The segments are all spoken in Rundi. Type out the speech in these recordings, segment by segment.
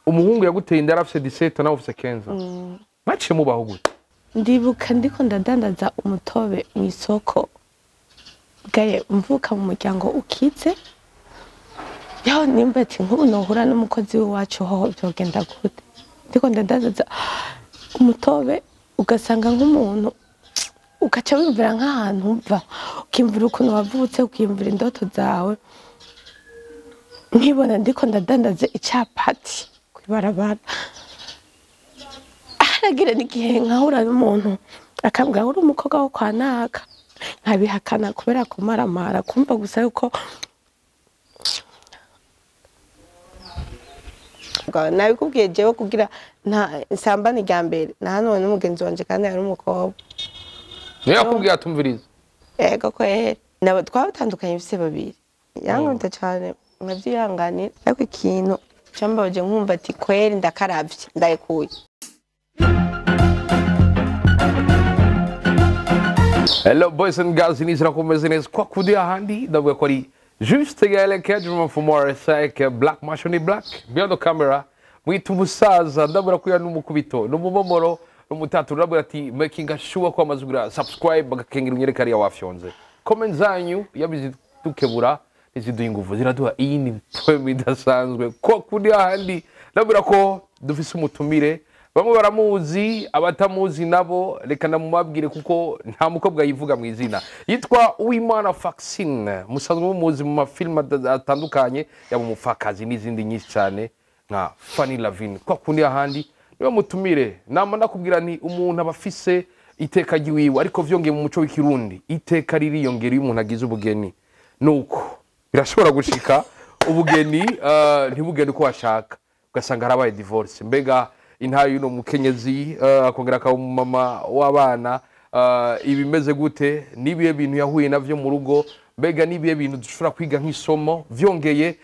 Umuhungu yaguteye inda yarafise 17, nawe ufise 15. Mwaciye mubaho gute? Ndibuka ndiko ndadandaza umutobe mu isoko, gaye mvuka mu muryango ukitse. Yaho nimba ati nk'ubu nohura n'umukozi w'iwacu hoho byogenda gute? Ndiko ndadandaza umutobe, ugasanga nk'umuntu ugaca wiyumvira nk'ahantu uva, ukiyumvira ukuntu wavutse, ukiyumvira indoto zawe. Nkibona ndiko ndadandaza icapati kw'ibarabara, haragira n'igihe nkahura n'umuntu akambwira uri umukobwa wo kwa naka, nkabihakana kubera kumaramara, kumva gusa yuko nabikubwiye jewe kugira nta nsambane rya mbere nahanuwe n'umugenzi wanje kandi yari umukobwa. Niyo yakubwiye atumviriza? Ego kweri, nabo twabatandukanye bise babiri, yankunda cane nkavyihanganira, ariko ikintu cambabaje nkumva ati kweri ndakaravye ndayikuye. Hello boys and girls, nizera ko mumeze neza kwa kundi ahandi. Ndavuga ko ari Juste Gaël Kedjuma from RSI Black Mashoni Black behind the camera, mwita umusaza ndabura ko n'umukubito n'umumomoro n'umutatu. Ndabura ati making sure ko amaze kugira subscribe bagakengera unyereka ariya wafyonze. Comment zanyu yabizidukebura niziduha inguvu, ziraduha iyindi poem idasanzwe kwa kundi ahandi. Ndabura ko dufise umutumire, bamwe baramuzi, abatamuzi nabo reka ndamubabwire kuko nta mukobwa yivuga mu izina. Yitwa Uwimana Faxine, musanzwe mumuzi mu mafilm atandukanye, yaba Umupfakazi n'izindi nyinshi cyane nka Fanny Lavine. Kwa kundi ahandi niba mutumire, nama ndakubwira nti umuntu aba afise iteka ry'iwiwe, ariko vyongeye mu muco w'ikirundi iteka ririyongera iyo umuntu agize ubugeni. Nuko birashobora gushika ubugeni ntibugende uko washaka, ugasanga harabaye divorce. Mbega intayo y'uno mukenyezi akongera akaba umumama w'abana, ibimeze gute? Nibihe bintu yahuye navyo mu rugo? Mbega nibihe bintu dushobora kwiga nk'isomo? Vyongeye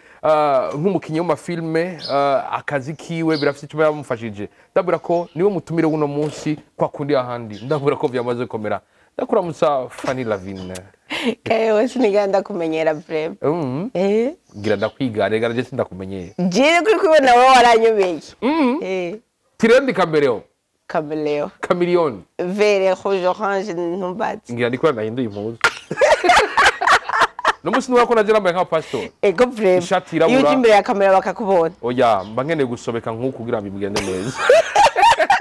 nk'umukinyi w'amafilme, akazi kiwe birafite icyo yamufashije. Ndabura ko niwe mutumire w'uno munsi kwa kundi ahandi. Ndabura ko vyamaze komera. Ndakuramutsa Fanny Lavine. Kaye siniganda ndakumenyera vraiment. Ngira ndakwiga rega, je sindakumenyera. Jewe kuri kubona wowe waranyobeye. Tirendi kambereo. Caméléon. Chameleon. Vert, rouge, orange, ntumbazi. Ngira ndiko nahinduye impuzu. No musi nuko naje nambaye nka pastor. Ego vraiment. Ishati irabura. Iyo uje imbere ya kamera bakakubona. Oya, mba nkeneye gusobeka nk'uku kugira ngo bigende neza.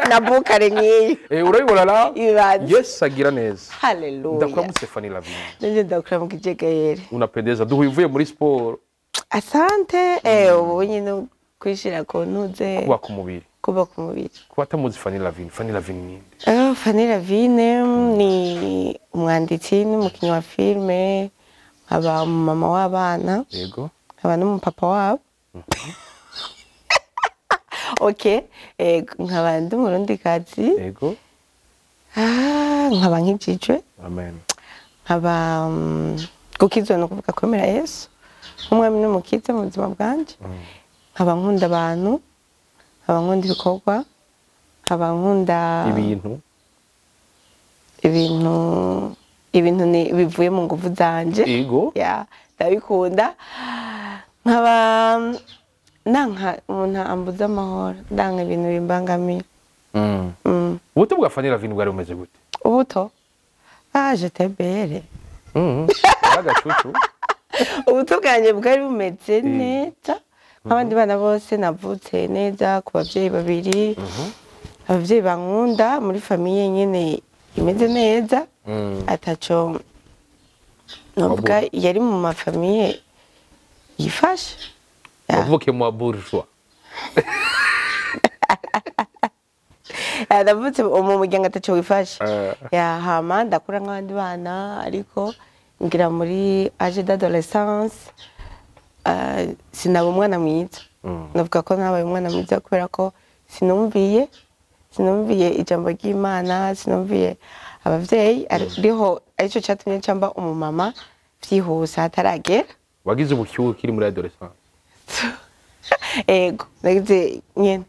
Na bukare nkiyi. Urabibona la? Ibaze. Yes, agira neza. Hallelujah. Ndakuramutse Fanny Lavine. Nje ndakuramukije Gaël. Unapendeza, duhuye uvuye muri sport. Asante. Ubu nyine kwishira ko ntuze. Kubaka umubiri. Kubaka umubiri. Kuba atamuzi Fanny Lavine, Fanny Lavine ninde? Fanny Lavine ni umwanditsi n'umukinyi wa filme, nkaba umumama w'abana. Yego. Nkaba n'umupapa wabo. Okay, nkaba ndi umurundikazi. Yego. Nkaba nkijijwe. Amen. Nkaba gukizwa no kuvuga kwemera Yesu nk'umwami n'umukiza mu buzima bwanje. Nkaba nkunda abantu, nkaba nkunda ibikorwa, nkaba nkunda ibintu ni bivuye mu nguvu zanje. Yego. Ya, ndabikunda. Nkaba nanka umuntu ambuza amahoro, ndanka ibintu bimbangamira. Ubuto bwa Fanny Lavine bwari bumeze gute? Ubuto? J'étais belle. Agacucu. Ubuto bwanje bwari bumeze neza. Abandi bana bose navutse neza ku bavyeyi babiri. Abavyeyi bankunda, muri famille nyene imeze neza. Ataco novuga yari mu mafamiye yifashe. Wavukiye mu bourgeois. Navutse mu muryango ataco wifashe. Ya hama ndakura nk'abandi bana, ariko ngira muri âge d'adolescence sinaba umwana mwiza. Navuga ko nabaye umwana mwiza kubera ko sinumviye ijambo ry'Imana, sinumviye abavyeyi, ariho arico catumye ncamba umumama vyihuse hataragera. Wagize ubushyuhe kiri muri adolescence? Ego, nagize nyene.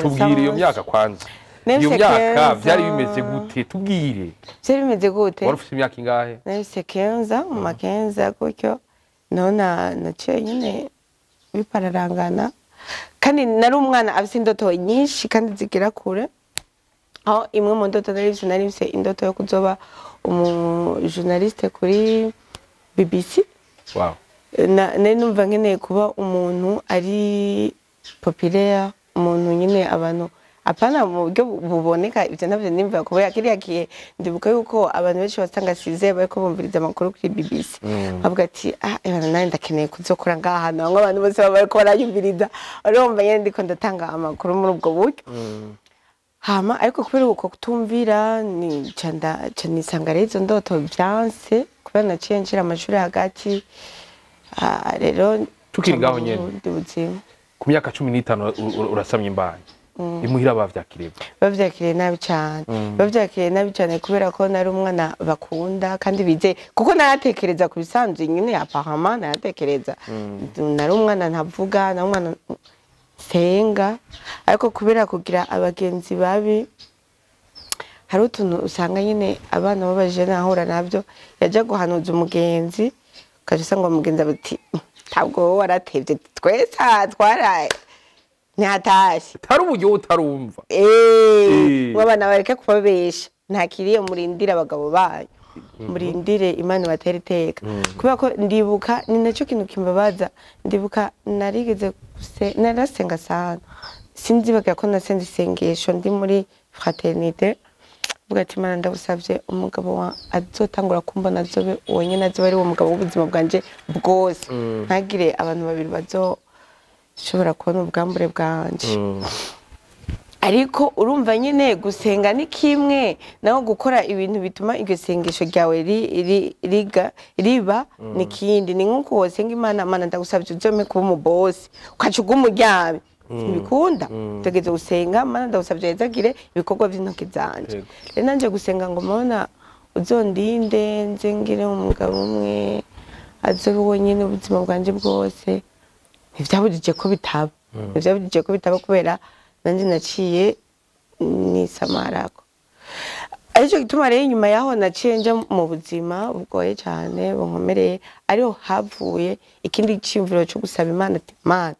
Tubwire iyo myaka kwanza. Iyo myaka vyari bimeze gute? Tubwire. Vyari bimeze gute? Wari ufite imyaka ingahe? Nafise 15, mu 15 gutyo. Nona naciye nyene bipararangana. Kandi nari umwana afise indoto nyinshi kandi zigera kure. Aho imwe mu ndoto nari mfise indoto yo kuzoba umujournaliste kuri BBC. Nari numva nkeneye kuba umuntu ari populaire, umuntu nyine abantu, apana mu buryo buboneka, ivyo navyo nimva kubera kiriya gihe ndibuka yuko abantu benshi wasanga size bariko bumviriza amakuru kuri BBC, bavuga ati: "Ah, ebana, nawe ndakeneye kuzokora ngaha hantu hamwe abantu bose baba bariko barayumviriza." Urumva nyene ndiko ndatanga amakuru muri ubwo buryo. Hama ariko kubera uko kutumvira ni ca nisanga rero izo ndoto vyanse, kubera naciye nshira amashuri hagati. Ah, rero Tukiri ngaho nca mu nyene. bundi buzima. Ku myaka 15 urasamye imbanyi, imuhira bavyakiriye? Bavyakiriye nabi cane, bavyakiriye nabi cane, kubera ko nari umwana bakunda kandi bizeye, kuko naratekereza ku bisanzwe nyine, apparemment naratekereza. Nari umwana ntavuga, nari umwana nsenga, ariko kubera kugira abagenzi babi, hari utuntu usanga nyine abana b'abajene ahura nabyo, yaja guhanuza umugenzi, ukaca usanga uwo mugenzi ati: "Ntabwo wowe waratevye, twese aha twaraye ntihatashye." Tari uburyo utarumva. Ngo abana bareke kubabesha, ntakiriye, murindire abagabo banyu, murindire Imana ibatera iteka. Kubera ko ndibuka, ni nacyo kintu kimbabaza, ndibuka narigeze narasenga sana, sinzibagira ko nasenze isengesho ndi muri fraternité, mvuga ati: "Imana, ndagusavye, umugabo wa azotangura kumbona azobe uwo nyene, azobe ari uwo mugabo w'ubuzima bwanje bwose, ntagire abantu babiri bazoshobora kubona ubwambure bwanje." Ariko urumva nyine gusenga ni kimwe, naho gukora ibintu bituma iryo sengesho ryawe riba ni kindi. Ni nk'uko wosenga Imana: "Mana, ndagusabye uzompe kuba umubosi," ukaca uguma uryamye, ntibikunda. Utegereza gusenga: "Mana, ndagusabye wezagire ibikorwa by'intoki zanje." Rero nanje gusenga ngo: "Mana, uzondinde nze ngire umugabo umwe, azobe uwo nyine ubuzima bwanje bwose," ntivyabujije ko bitaba, ntivyabujije ko bitaba, kubera nanje naciye nisamarako. Aricyo gituma rero inyuma yaho naciye nja mu buzima bugoye cyane bunkomereye, ariho havuye ikindi cyiyumviro cyo gusaba Imana ati: "Mana,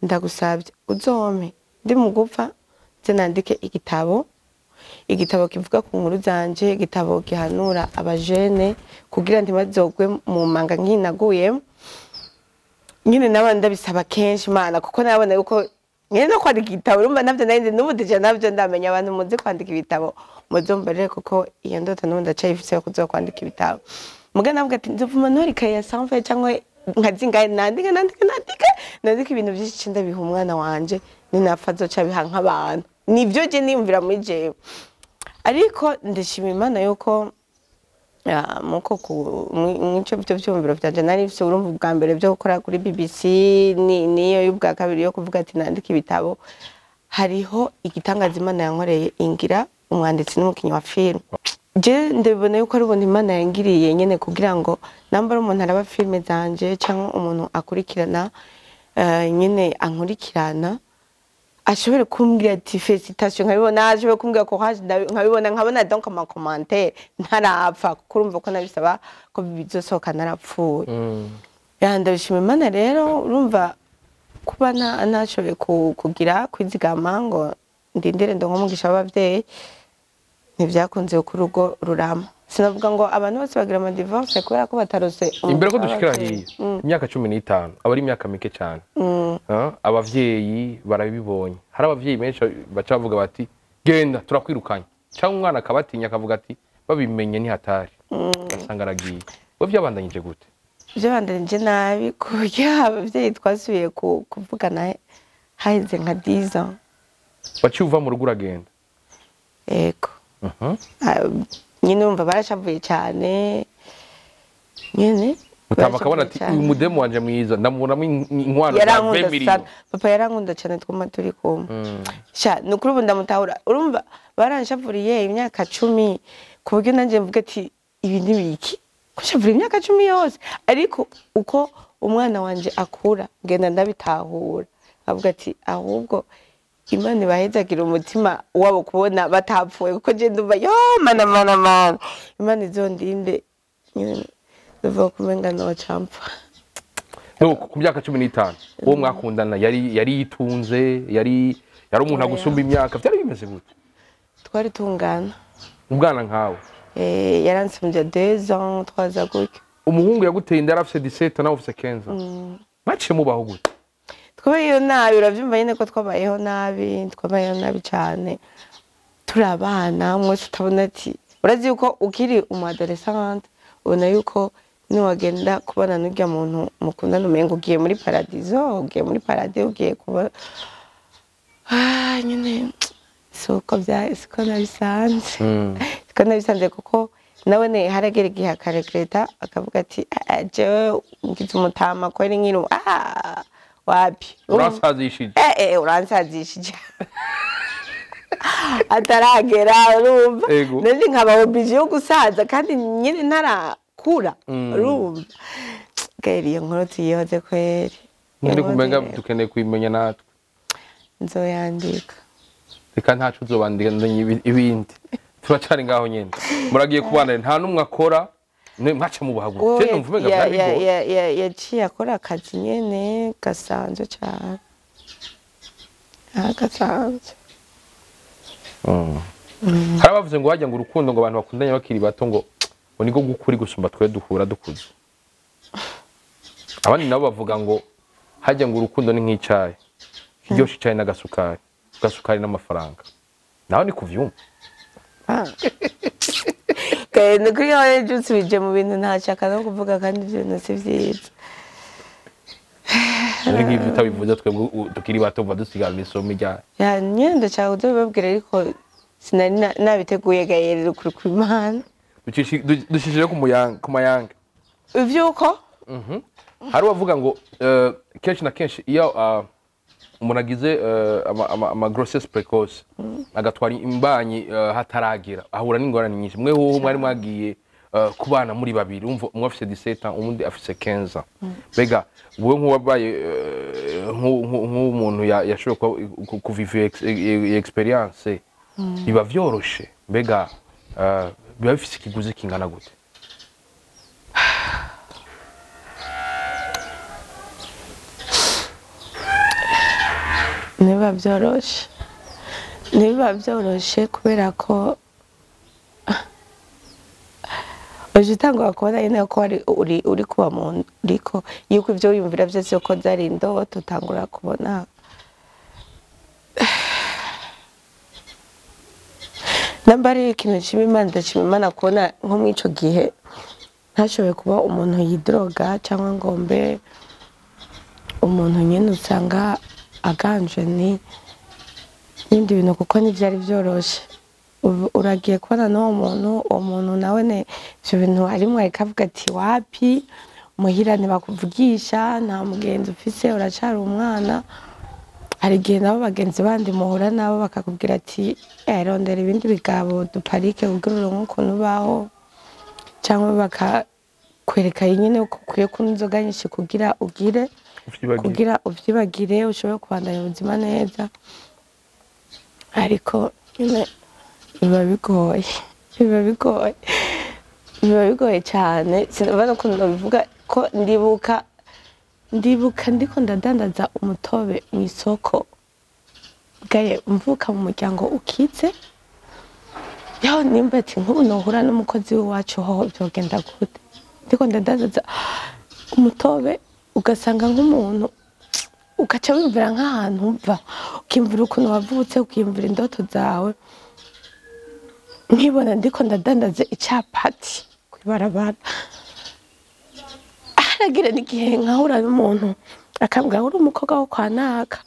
ndagusabye uzompe ndi mu gupfa nze nandike igitabo, igitabo kivuga ku nkuru zanje, igitabo gihanura abajene kugira ntibazogwe mu manga nkinaguyemo." Nyine naba ndabisaba kenshi Imana, kuko nabona yuko nyine no kwandika igitabo, urumva navyo nari nzi, n'ubu déjà navyo ndamenya. Abantu muzi kwandika ibitabo muzombarire, kuko iyo ndoto n'ubu ndacayifise yo kuzokwandika ibitabo. Muga navuga ati nzovuma ntora ikaye ya sanfe cyangwa nkazingaye, nandike, nandike, nandike, nandike ibintu byinshi, nce ndabiha umwana wanje, ninapfa azoca abiha nk'abantu. Nivyo je niyumvira muri jewe. Ariko ndashima Imana yuko muko mwico byo vyumviro vyanje nari mfise, urumva ubwa mbere byo gukora kuri BBC, ni niyo y'ubwa kabiri yo kuvuga ati nandika ibitabo, hariho igitangaza Imana yankoreye, ingira umwanditsi n'umukinyi wa filime. Je ndabibona yuko ari ubuntu Imana yangiriye nyene, kugira ngo namba ari umuntu araba filime zanje cyangwa umuntu akurikirana, nyene ankurikirana, ashobore kumbwira ati "Félicitations," nkabibona, ashobore kumbwira "Courage," nkabibona, nkabona donc ama commentaire ntarapfa, kuko urumva ko nabisaba ko bizosohoka narapfuye. Ya, ndabishima Imana rero. Urumva kuba ntashoboye kugira kwizigama ngo ndindire ndonke umugisha w'abavyeyi, ntibyakunze ko urugo rurama. Sinavuga ngo abantu bose bagira ama divorce kubera ko batarose Imbere ko umugisha dushikira w'abavyeyi. hiya, imyaka 15 aba ari imyaka mike cyane. Ah, abavyeyi barabibonye, hari abavyeyi benshi baca bavuga bati: "Genda, turakwirukanye," cyangwa umwana akabatinya akavuga ati: "Babimenye ni hatari," ugasanga aragiye. We byabandanyije gute? Byabandanije nabi, ku buryo abavyeyi twasubiye kuvugana haheze nka 10 ans. Waciye uva mu rugo uragenda? Yego. Ah, nyine urumva barashavuye cyane nyine. Mutama akabona ati: Barashavuye cyane. "Uyu mudemu wanje mwiza ndamubonamo inkwano za Yarankunda 20 sana. miliyoni." Papa yarankunda cyane, twuma turi kumwe. Sha, ni ukuri ubu ndamutahura. Urumva baranshavuriye imyaka 10, ku buryo nanjye mvuga ati: "Ibi ni biki kushavura imyaka 10 yose?" Ariko uko umwana wanje akura ngenda ndabitahura, avuga ati ahubwo Imana ibahezagira umutima wabo kubona batapfuye, kuko je ndumva yo mana, mana, mana, Imana izondinde nyine, ndavuga kumenga nocampfa. No, ku myaka 15 uwo mwakundana yari yitunze, yari umuntu agusumba imyaka, byari bimeze gute? Twari tungana. Ubwana nkawe? Yaransumbye 2 ans, 3 ans gutyo. Umuhungu yaguteye inda yarafise 17, nawe ufise 15, baciye mubaho gute? Twabayeho nabi, uravyumva nyene ko twabayeho nabi, twabayeho nabi cane, turi abana mwese utabona ati urazi yuko ukiri umu adolescente ubona yuko niwagenda kubana n'urya muntu mukundana umenga ugiye muri paradizo, ugiye muri paradis, ugiye kuba nyine siko bya siko nabisanze, siko nabisanze, kuko nawe ne haragera igihe akaregreta akavuga ati jewe ngize umutama kweri nkiri wapi, uransazishije, uransazishije ataragera, urumva nanje nkaba obligé yo gusaza kandi nyine ntarakura, urumva gari iyo nkuru tuyihoze kweri. Ndi kumenga dukeneye kuyimenya natwe. Nzoyandika. Reka ntaco uzobandika, ibindi turacari ngaho nyene. Muragiye kubana nta numwe akora, mwaca mubaha gute? Numva umenga byari bigoye. Yaciye akora akazi nyene gasanzwe cane. Gasanzwe. Hari abavuze ngo hajya ngo urukundo ngo abantu bakundanye bakiri bato ngo niko gukuri gusumba twe duhura dukuze. Abandi nabo bavuga ngo hajya ngo urukundo ni nk'icayi, kiryoshe icayi n'agasukari, agasukari n'amafaranga. Naho ni kuvyumva. Ni kuri aho nsubije mu bintu ntashaka no kuvuga kandi ibyo bintu si vyiza. Ni nk'ivyo utabivuze twebwe tukiri bato dusigara isomo rya. Ya nyene ndashaka kuzobibabwira ariko sinari nabiteguye gayerera ukuri kw'Imana. Dushishije ku mayanga. Ivyuko? Hari uwavuga ngo kenshi na kenshi iyo umuntu agize ama grossesse précoce agatwara imbanyi hataragira ahura n'ingorane nyinshi. Mwe hoho mwari mwagiye kubana muri babiri, umva umwe afise 17 ans uwundi afise 15 ans. Mbega wowe nk'uwabaye nk'umuntu yashoboye kuviva experience biba vyoroshe, mbega biba bifise ikiguzi kingana gute? Ntibiba byoroshe, ntibiba byoroshe kubera ko uje utangura kubona nyine ko uri kuba mu riko yuko ibyo wiyumvira byose ko byari indoto, utangura kubona namba ari ikintu nshima Imana, ndashima Imana kubona nko muri ico gihe ntashoboye kuba umuntu yidroga cyangwa ngo mbe umuntu nyine usanga aganje ni n'ibindi bintu, kuko ntivyari vyoroshe. Uragiye kubona n'uwo muntu, uwo muntu nawe ne ivyo bintu arimwo ariko avuga ati wapi muhira ntibakuvugisha, nta mugenzi ufise, uracari umwana. Hari igihe nabo bagenzi bandi muhura nabo bakakubwira ati rondera ibindi bigabo duparike kugira uronke ukuntu ubaho, cyangwa bakakwereka nyine uko ukwiye kunywa inzoga nyinshi kugira ugire kugira uvyibagire ushobore kubandanya ubuzima neza. Ariko nyine biba bigoye, biba bigoye, biba bigoye cyane. Sinumva n'ukuntu nobivuga ko ndibuka ndiko ndadandaza umutobe mu isoko gaye, mvuka mu muryango ukitse yaho nimba ati nk'ubu nohura n'umukozi w'iwacu hoho byogenda gute? Ndiko ndadandaza umutobe ugasanga nk'umuntu ugaca wiyumvira nk'ahantu uva, ukiyumvira ukuntu wavutse, ukiyumvira indoto zawe. Nkibona ndiko ndadandaza icapati kw'ibarabara, haragira n'igihe nkahura n'umuntu akambwira uri umukobwa wo kwa naka,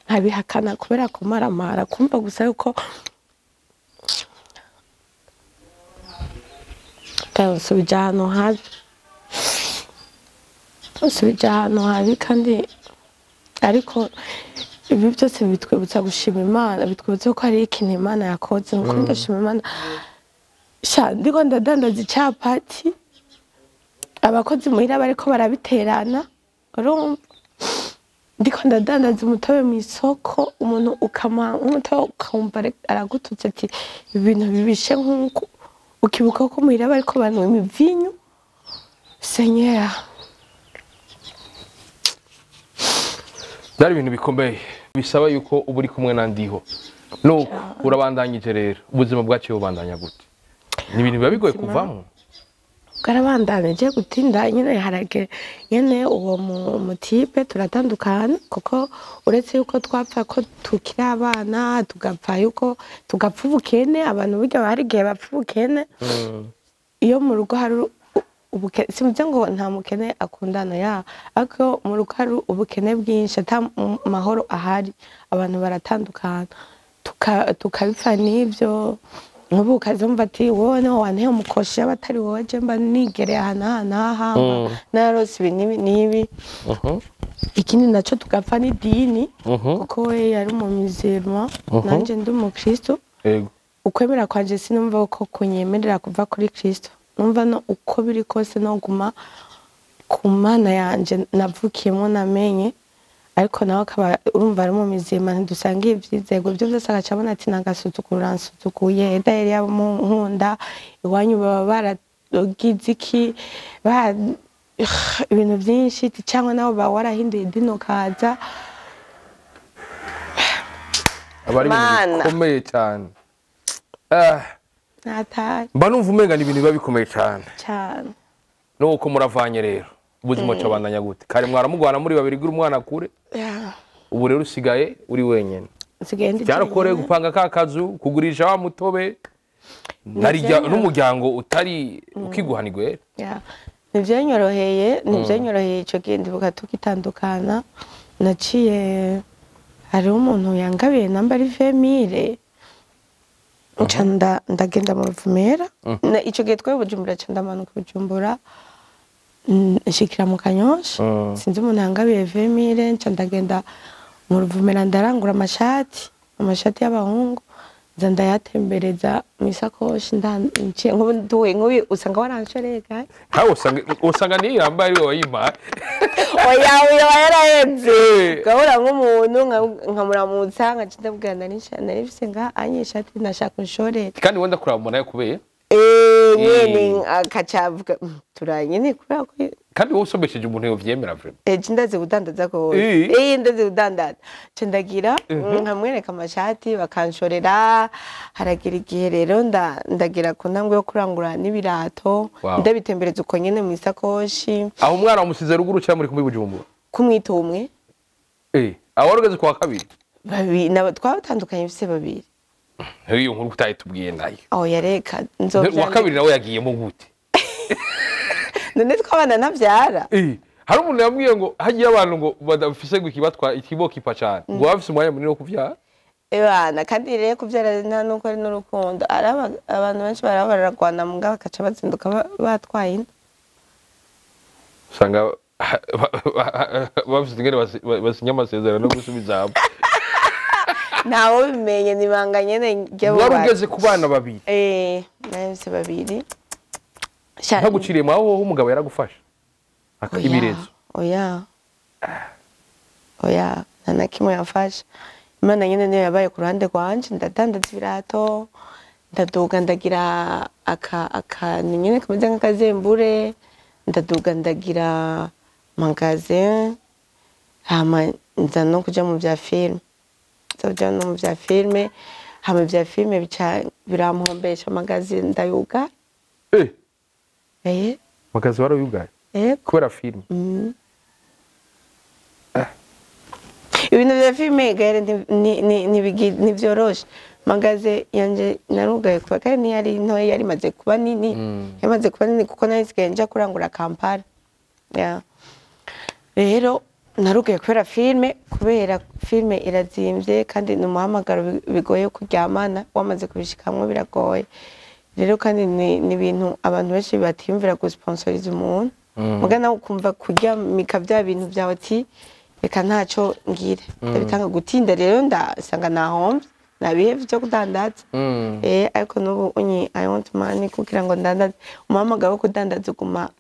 nkabihakana kubera kumaramara, kumva gusa yuko nsubije ahantu habi, nsubije ahantu habi. Kandi ariko ibi byose bitwibutsa gushima Imana, bitwibutsa ko hari ikintu Imana yakoze. Nuko ndashima Imana. Sha ndiko ndadandaza icapati, abakozi muhira bariko barabiterana, urumva ndiko ndadandaza umutobe mu isoko, umuntu ukamuha umutobe ukumva aragututse ati ibintu bibishe nk'uko, ukibuka ko muhira bariko banywa imivinyu. Seigneur, Byari ibintu bikomeye bisaba yuko uba uri kumwe na Ndiho. Nuko urabandanyije rero, ubuzima bwaciye bubandanya gute? Ni ibintu biba bigoye kuvamo. Bwarabandanije gutinda nyine, harage nyene uwo mutipe turatandukana, kuko uretse yuko twapfa ko tukiri abana, tugapfa yuko tugapfa ubukene. Abantu burya hari igihe bapfa ubukene. Iyo mu rugo hari ubukene, simvuze ngo nta mukene akundana ya, ariko mu rugo hari ubukene bwinshi, ata mahoro ahari, abantu baratandukana. Tukabipfa n'ibyo. Nk'ubu ukazumva ati wowe niho wanteye umukoshi, yaba atari wowe je mba nigereye aha n'aha n'aha, mba nararose ibi n'ibi n'ibi. Ikindi naco tugapfa n'idini, kuko we yari umumizirma, nanje ndi umukristo. Ukwemera kwanje sinumva ko kunyemerera kuva kuri Kristo. Numva no uko biri kose noguma ku Mana yanje navukiyemo namenye, ariko nawe akaba urumva ari mu mizima, ntidusangiye ivyizego. Ibyo byose agaca abona ati nagasuzuguro, uransuzuguye, dayeri yabo mu nkunda iwanyu baba baragize iki, ibintu byinshi, cyangwa nawe uba warahinduye idini ukaza. Aba ari ibintu Mana. bikomeye cyane. Natari. Mba numva umenga ni ibintu biba bikomeye cyane. Cyane. Nuko muravanye rero, ubuzima bucabandanya gute? Kare mwaramugwana muri babiri gira umwana kure, ubu rero usigaye uri wenyine. Nsigaye ndi Byarakoreye jenyine. gupanga ka kazu, kugurisha wa mutobe, narijya n'umuryango utari ukiguhanirwe. Ya, ntibyanyoroheye, ntibyanyoroheye. Icyo gihe ndibuka tukitandukana, naciye hariho umuntu yangabiye namba ari 20 mille, nca ndagenda mu Ruvumera. Ico gihe twari Bujumbura, nca ndamanuka Bujumbura, nshikira mu Kanyosha. Sinzi umuntu yangabiye 20 mille, nca ndagenda mu Ruvumera, ndarangura amashati, amashati y'abahungu, nza ndayatembereza mu isakoshi. Nciye nk'ubu nduwe nk'ubu usanga waranshoreye gahe. Nkawe usanga niyo yambaye ari we wayimpaye. Oya, oya, yaraheze. Gahora nk'umuntu nkamuramutsa, nkaca ndabwira nari mfise nga anye ishati nashaka unshorere. Kandi wenda kuraba umuntu yakubeye. Eh, nyene akaca avuga: "Turanye kubera ko." Kandi wowe usomesheje umuntu yovyemera vraiment. Eje ndazi kudandaza gose. Eh, ndazi kudandaza. Nca ndagira nkamwereka amashati, bakanshorera. Haragira igihe rero ndagira ku ntambwe yo kurangura n'ibirato, ndabitembereza uko nyene mu isakoshi. Aho umwana wamusize ruguru cyangwa muri kumwe i Bujumbura? Kumwita umwe. Aho wari ugeze kwa kabiri? Babiri nabo twabatandukanye mfise babiri. Iyo nkuru utayitubwiye nayo. Aho yareka. Uwa Nzovyandika. kabiri nawe yagiyemo gute? None twabana ntavyara. Hari umuntu yambwiye ngo hagiye abantu ngo badafise ngo ikibatwa ikibokipa cyane, ngo bafise umwanya munini wo kuvyara. Ebana, kandi rero kuvyara nta nuko ari n'urukundo. Ari abantu benshi baraba bararwana, muga bakaca bazinduka batwaye inda. Usanga bafise ingene basinya amasezerano no gusubiza hamwe. Ntawe bimenye, nibanga nyene Wari ry'abo. ugeze ku bana babiri? Eh, nari mfise babiri. Ntaguciriye mwaho, wowe umugabo yaragufasha? Oya, Ibirezo? Oya, oya, nta na kimwe yamfasha. Imana nyene niyo yabaye ku ruhande rwanje. Ndadandaza ibirato, ndaduga ndagira aka akantu nyene kameze nk'akazembure, ndaduga ndagira magasin, hama nza no kuja mu vya filime, nza kuja no mu vya filime, hama ivya filime bica birampombesha, magasin ndayuga. Eh. Magasin warayugaye? Yego. Kubera filime? Ibintu vya filime gare ntivyoroshe. Magasin yanje narugaye kuba kandi ntiyari ntoya, yari imaze kuba nini, yamaze kuba nini kuko nari nsigaye nja kurangura Kampala. Yeah. Rero narugaye kubera filime, kubera filime irazimvye kandi ni umuhamagaro bigoye kuryamana wamaze kubishikamwo, biragoye rero. Kandi ni ibintu abantu benshi batiyumvira gusponsoriza umuntu, muga nawe ukumva kuryamika bya bintu byawe ati reka ntaco ngire ndabitanga. Gutinda rero ndasanga nahomvye, nabihe vyo kudandaza. Eh, ariko n'ubu unyi I want money kugira ngo ndandaze. Umuhamagaro wo kudandaza uguma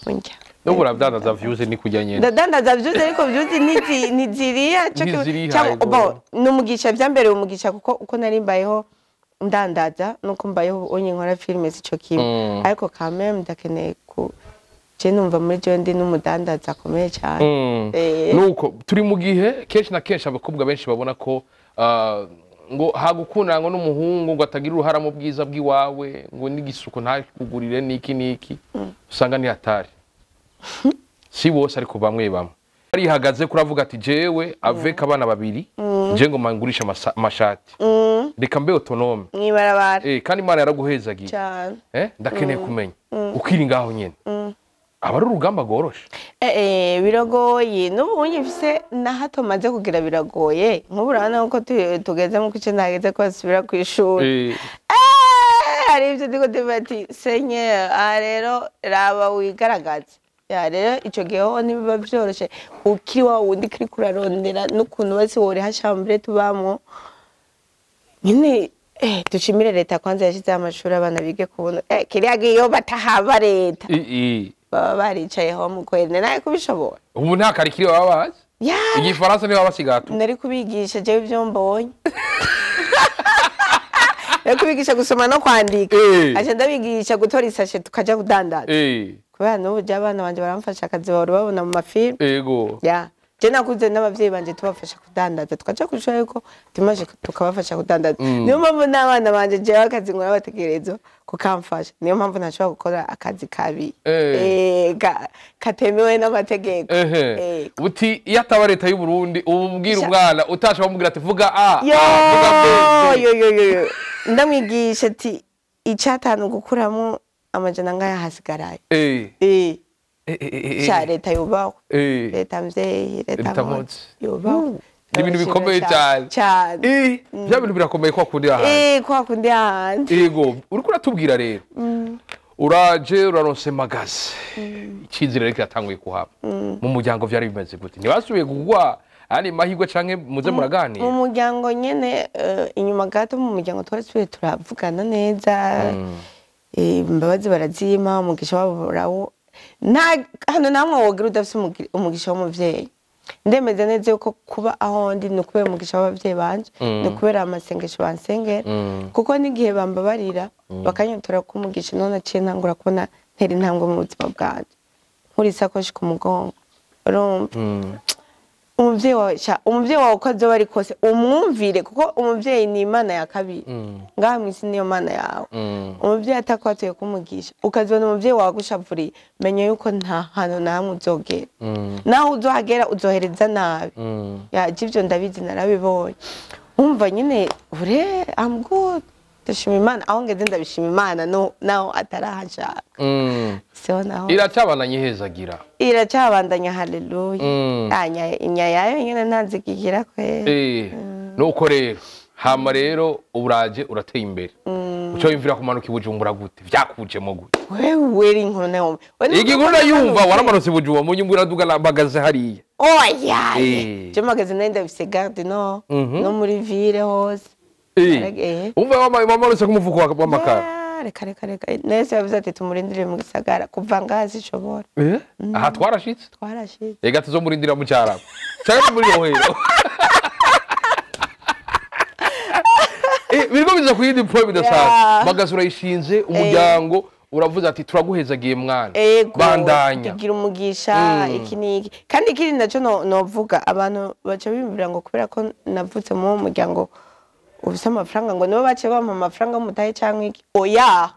undya. N'ubu uradandaza views ni kujya nyene. Ndadandaza views, ariko views ntiziriha Ntiziriha, cyangwa ego. Bon, ni umugisha, vyambereye umugisha, kuko uko nari mbayeho ndandaza nuko mbayeho ubu unyi nkora filime sico kimwe. Ariko quand même ndakeneye ku Je numva muri jewe ndi n'umudandaza akomeye cyane. Nuko turi mu gihe kenshi na kenshi abakobwa benshi babona ko ngo hagukundana ngo n'umuhungu ngo atagira uruhara mu bwiza bw'iwawe, ngo n'igisuko ntakugurire n'iki n'iki, usanga ni hatari. Si bose ariko bamwe bamwe arihagaze kuravuga ati jewe avec abana babiri, je ngo mangurisha amashati, reka mbe autonome mwibarabara. Kandi Imana yaraguhezagiye cyane. Ndakeneye kumenya ukiri ngaho nyene aba ari urugamba rworoshe. Biragoye n'ubu mfise na hato maze kugira, biragoye. Nk'ubu urabona ko tugeze mu kw'icenda, hageze ko basubira kw'ishuri. Hari ibyo ndiko ndivuga ati senye aha rero raba wigaragaze. Ya rero ico gihe ho ntibiba vyoroshe, ukiri wa wundi kiriko urarondera n'ukuntu basi woriha chambre tubamwo nyine. Dushimire leta kwanza yashyizeho amashuri abana bige kubona. Kiriya gihe iyo batahaba leta baba baricayeho mu kwezi nawe kubishobora. Ubu nta karikiri baba bazi. Ya. Igifaransa niba basigatu. Nari kubigisha jewe ibyo mbonye, nari kubigisha gusoma no kwandika, aca ndabigisha gutora isashe tukaja kudandaza, kubera n'ubu je abana banje baramfasha akazi bahora babona mu mafilmu. Ya, je nakuze n'abavyeyi banje tubafasha kudandaza, tukaja kw'ishuri ariko dimanche tukabafasha kudandaza. Niyo mpamvu n'abana banje jewe akazi nkora bategerezwa kukamfasha. Niyo mpamvu ntashobora gukora akazi kabi katemewe n'amategeko. Uti iyo ataba leta y'u Burundi, ubu ubwira umwana utasha bamubwira ati vuga a, yo A, vuga B, C. Yo yo yo yo, ndamwigisha ati icatanu gukuramo amajana ngaya hasigaraye. Sha leta yubahwe. Leta mvyeyi, leta Leta mpozi mpozi. yubahwe. Ni ibintu bikomeye cyane. Cyane. Bya bintu birakomeye kwa kundi ahandi. Kwa kundi ahandi. Yego, uriko uratubwira rero, uraje uraronse magasin, icyizere rero kiratanguye kuhaba mu muryango. Vyari bimeze gute? Ntibasubiye kugwa ari mahirwe canke muze mu muraganira? Muryango nyene, inyuma gato mu muryango twari turavugana neza. Imbabazi barazima, umugisha wabo barawo. Nta hano namwe wogira udafise umugisha w'umuvyeyi. Ndemeza neza yuko kuba aho ndi ni ukubera umugisha w'abavyeyi banje, ni ukubera amasengesho bansengera, kuko n'igihe bambabarira bakanyotora ko umugisha, none naciye ntangura kubona ntera intambwe mu buzima bwanje, nkura isakoshi ku mugongo. Urumva umuvyeyi wawe, sha umuvyeyi wawe uko azoba ari kose umwumvire, kuko umuvyeyi ni imana ya kabiri ngaha mw'isi, niyo mana yawe. Umuvyeyi atakwatuye kumugisha, ukazibona umuvyeyi wawe agushavuriye, menya yuko nta hantu na hamwe uzogera. Naho uzohagera uzohereza nabi. Ya ivyo ndabizi, narabibonye. Wumva nyine ure I'm good, ndashima Imana aho ngeze, ndabishima Imana no naho atarahashaka. Siho naho. Iracabandanya ihezagira. Iracabandanya, haleluya. Anya inyayayo nyine ntazigikira kwera. Nuko rero hama rero uraje urateye imbere, uca wiyumvira kumanuka i Bujumbura gute? Vyakujemo gute? Wewe uri inkuru nawe. Igikuru ndayumva, waramanutse i Bujumbura mu nyungu, uraduga na magasin hariya. Oya. Je magasin nari ndafise garde no no muri ville hose. Umva wamanutse ku mufuko w'amakara. Ya, reka reka reka, nese yavuze ati tumurindire mu gisagara, kuva ngaha sinshobora. Aha twarashitse. Twarashitse. Reka tuzomurindira mu Cyarama canke muri Rohero. Biriko biza ku yindi point bidasanzwe. Magasin urayishinze, umuryango uravuze ati turaguhezagiye mwana, Ego. bandanya. Tugira umugisha iki n'iki. Kandi ikindi naco novuga, abantu baca biyumvira ngo kubera ko navutse mu muryango ufise amafaranga, ngo nibo bace bampa amafaranga mutahe canke iki. Oya,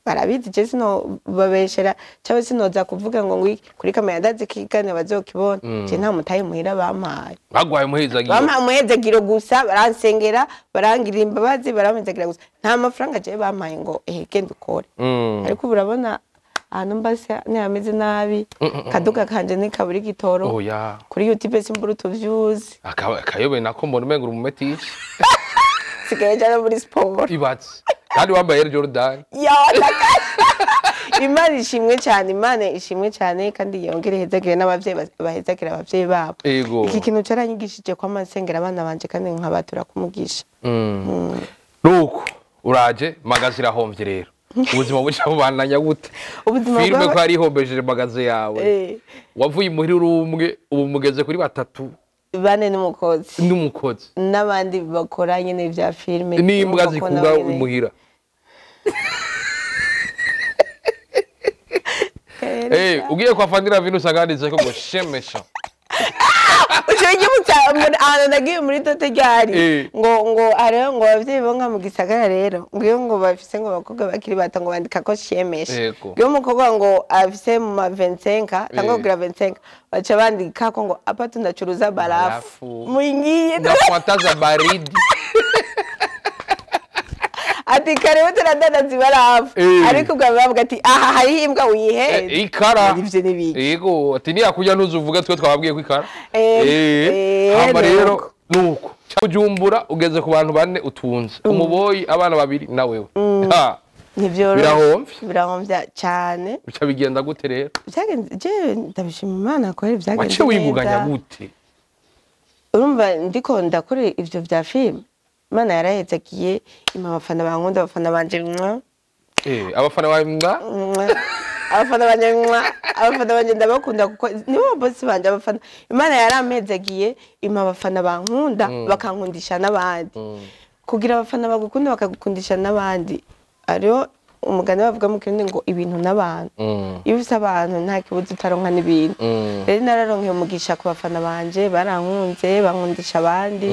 barabizi, je sino babeshera cyangwa sinoza kuvuga ngo ngwiki kuri kamera, ndazi kigane bazokibona. Je nta mutahe muhira bampaye. Bagwaye umuhezagiro. Bampaye umuhezagiro gusa, baransengera, barangirira imbabazi, barampezagirira gusa. Nta mafaranga je bampaye ngo ehe genda ukore. Ariko ubu urabona ahantu mba se ntihameze nabi, kaduga kanje ntikabura igitoro. Oya. Kuri YouTube simbura utuvyuzi. Akayobe nako mbona umenga uri umumetisi. Sigaye njana muri siporo. Ibatse kandi wambaye Air Jordan. Ya, Imana ishimwe cyane, Imana ishimwe cyane, kandi yongere ihezagire n'abavyeyi bahezagire abavyeyi babo. Iki kintu caranyigishije ko amasengera abana banje kandi nkabatura kumugisha. Nuko uraje magasin irahomvye rero, ubuzima buca bubandanya gute? Ubuzima Filime ko yarihombesheje magasin yawe. Wavuye imuhira uri umwe, ubu mugeze kuri batatu. Bane n'umukozi. N'umukozi. N'abandi bakora nyene vya filime. N'imbwa Urumva ko zikunda nabo nyene imuhira. Ugiye kwa Fandira Vino usanga handitseko ngo shemesha. Uciye ahantu nagiye muri tote ryari ngo hariho ngo abavyeyi bo nka mu gisagara rero ngo iyo ngo bafise ngo abakobwa bakiri bato ngo bandika ko shemesha, iyo umukobwa ngo afise mu ma 25 cyangwa kugira 25 baca bandika ko ngo apa tunacuruza barafu mwingiye na fantaza baridi ati karibu turadana zibarafu, ariko ubwo bavuga ati aha hariho imbwa wihenze ikara ivyo n'ibiki. Yego, ati niyakurya ntuzuvuga twe twababwiye ko ikara. Hama rero nuko Bujumbura ugeze ku bantu bane utunze umuboyi, abana babiri na wewe. Ntivyoroshe, birahomvya cyane. Bica bigenda gute rero? Byagenze je ndabishima Imana ko ari byagenze. Wace wiguganya gute? Urumva ndiko ndakora ivyo vya film, Imana yarahezagiye impa abafana bankunda, abafana banje mwa. Abafana bawe mwa? Abafana banje mwa, abafana banje ndabakunda kuko nibo bosi banje abafana. Imana yarampezagiye impa abafana bankunda bakankundisha n'abandi. Kugira abafana bagukunda bakagukundisha n'abandi, ariyo umugani bavuga mu Kirundi ngo ibintu n'abantu. Iyo ufise abantu nta kibuza utaronka n'ibintu. Rero nararonkeye umugisha ku bafana banje, barankunze bankundisha abandi.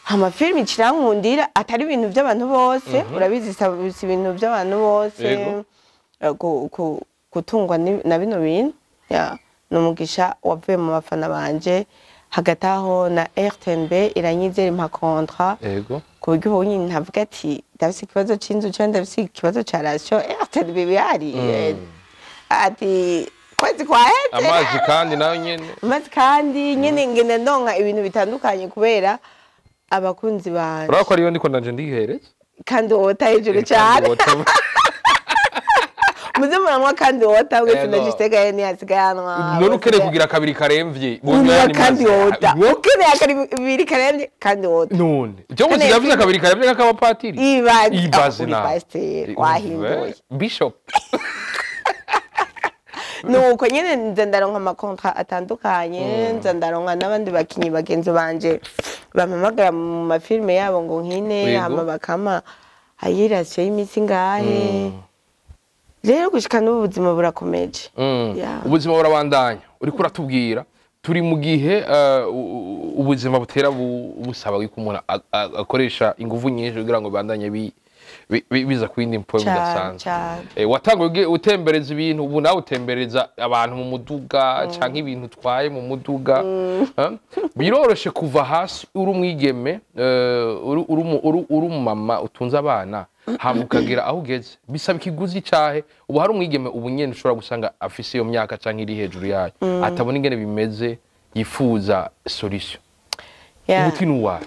Amafilimi kirankundira atari ibintu by'abantu bose, urabizi si ibintu by'abantu bose gutungwa na bino bintu. Ni umugisha wavuye mu bafana banje. Hagati aho na RTNB iranyizera impa contrat ku buryo ubu nyine ntavuga ati ndafise ikibazo c'inzu cyangwa ndafise ikibazo ca ration, RTNB bihari ati kwezi kwaheze amazi kandi nayo nyene amazi kandi nyene ngenda ndonka ibintu bitandukanye kubera abakunzi banje. Urabona ko ariyo ndiko ndanje ndihereza kandi wota hejuru cyane muze muranywa kandi wota wese ndagisigaye ntiyasigayanwa. None ukeneye kugira kabiri karemvye unywa kandi wota, ukeneye kabiri karemvye kandi wota. None cyo ngo sigavuze kabiri karemvye nk'akabapatiri ibaze na wahinduye bishop. Nuko nyene nza ndaronka amakontra atandukanye, nza ndaronka n'abandi bakinyi bagenzi banje bampamagara mu mafilme yabo ngo nkine, hama bakama ayirasiyo y'iminsi ngahe. Rero gushika n'ubu ubuzima burakomeje. Ubuzima burabandanya. Uriko uratubwira turi mu gihe ubuzima butera busaba yuko umuntu akoresha inguvu nyinshi kugira ngo bandanye biza ku yindi mpoyo bidasanzwe. Watanguye utembereza ibintu, ubu nawe utembereza abantu mu muduga canke ibintu utwaye mu muduga. Biroroshe kuva hasi uri umwigeme, uri umumama utunze abana, hama ukagera aho ugeze bisaba ikiguzi cahe? Ubu hari umwigeme ubu nyene ushobora gusanga afise iyo myaka canke iri hejuru yayo atabona ingene bimeze, yifuza solution. Umuti nuwahe?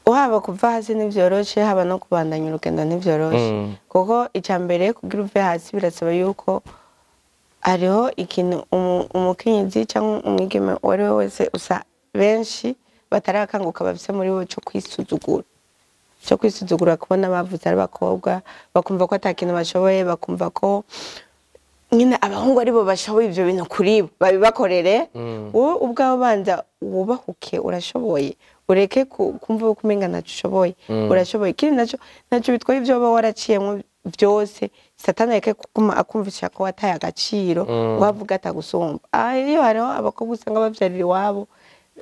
Uhaba kuva hasi ntivyoroshe, haba no kubandanya urugendo ntivyoroshe. Kuko ica mbere kugira uve hasi birasaba yuko hariho ikintu umukenyezi cyangwa umwigeme uwo ari we wese usa benshi batarakanguka bafise muri bo cyo kwisuzugura. Cyo kwisuzugura kubona bavuze ari abakobwa, bakumva ko atakintu bashoboye, bakumva ko nyine abahungu aribo bashoboye ivyo bintu kuri bo babibakorere. Wowe ubwawe banza wubahuke, urashoboye, ureke kumva ko umenga ntacyo ushoboye, urashoboye. Ikindi naco ntacyo bitwaye ivyo woba waraciyemwo byose, satani areke kuguma akumvisha ko wataye agaciro, ngo avuge atagusumba. Iyo hariho abakobwa usanga bavyarira iwabo,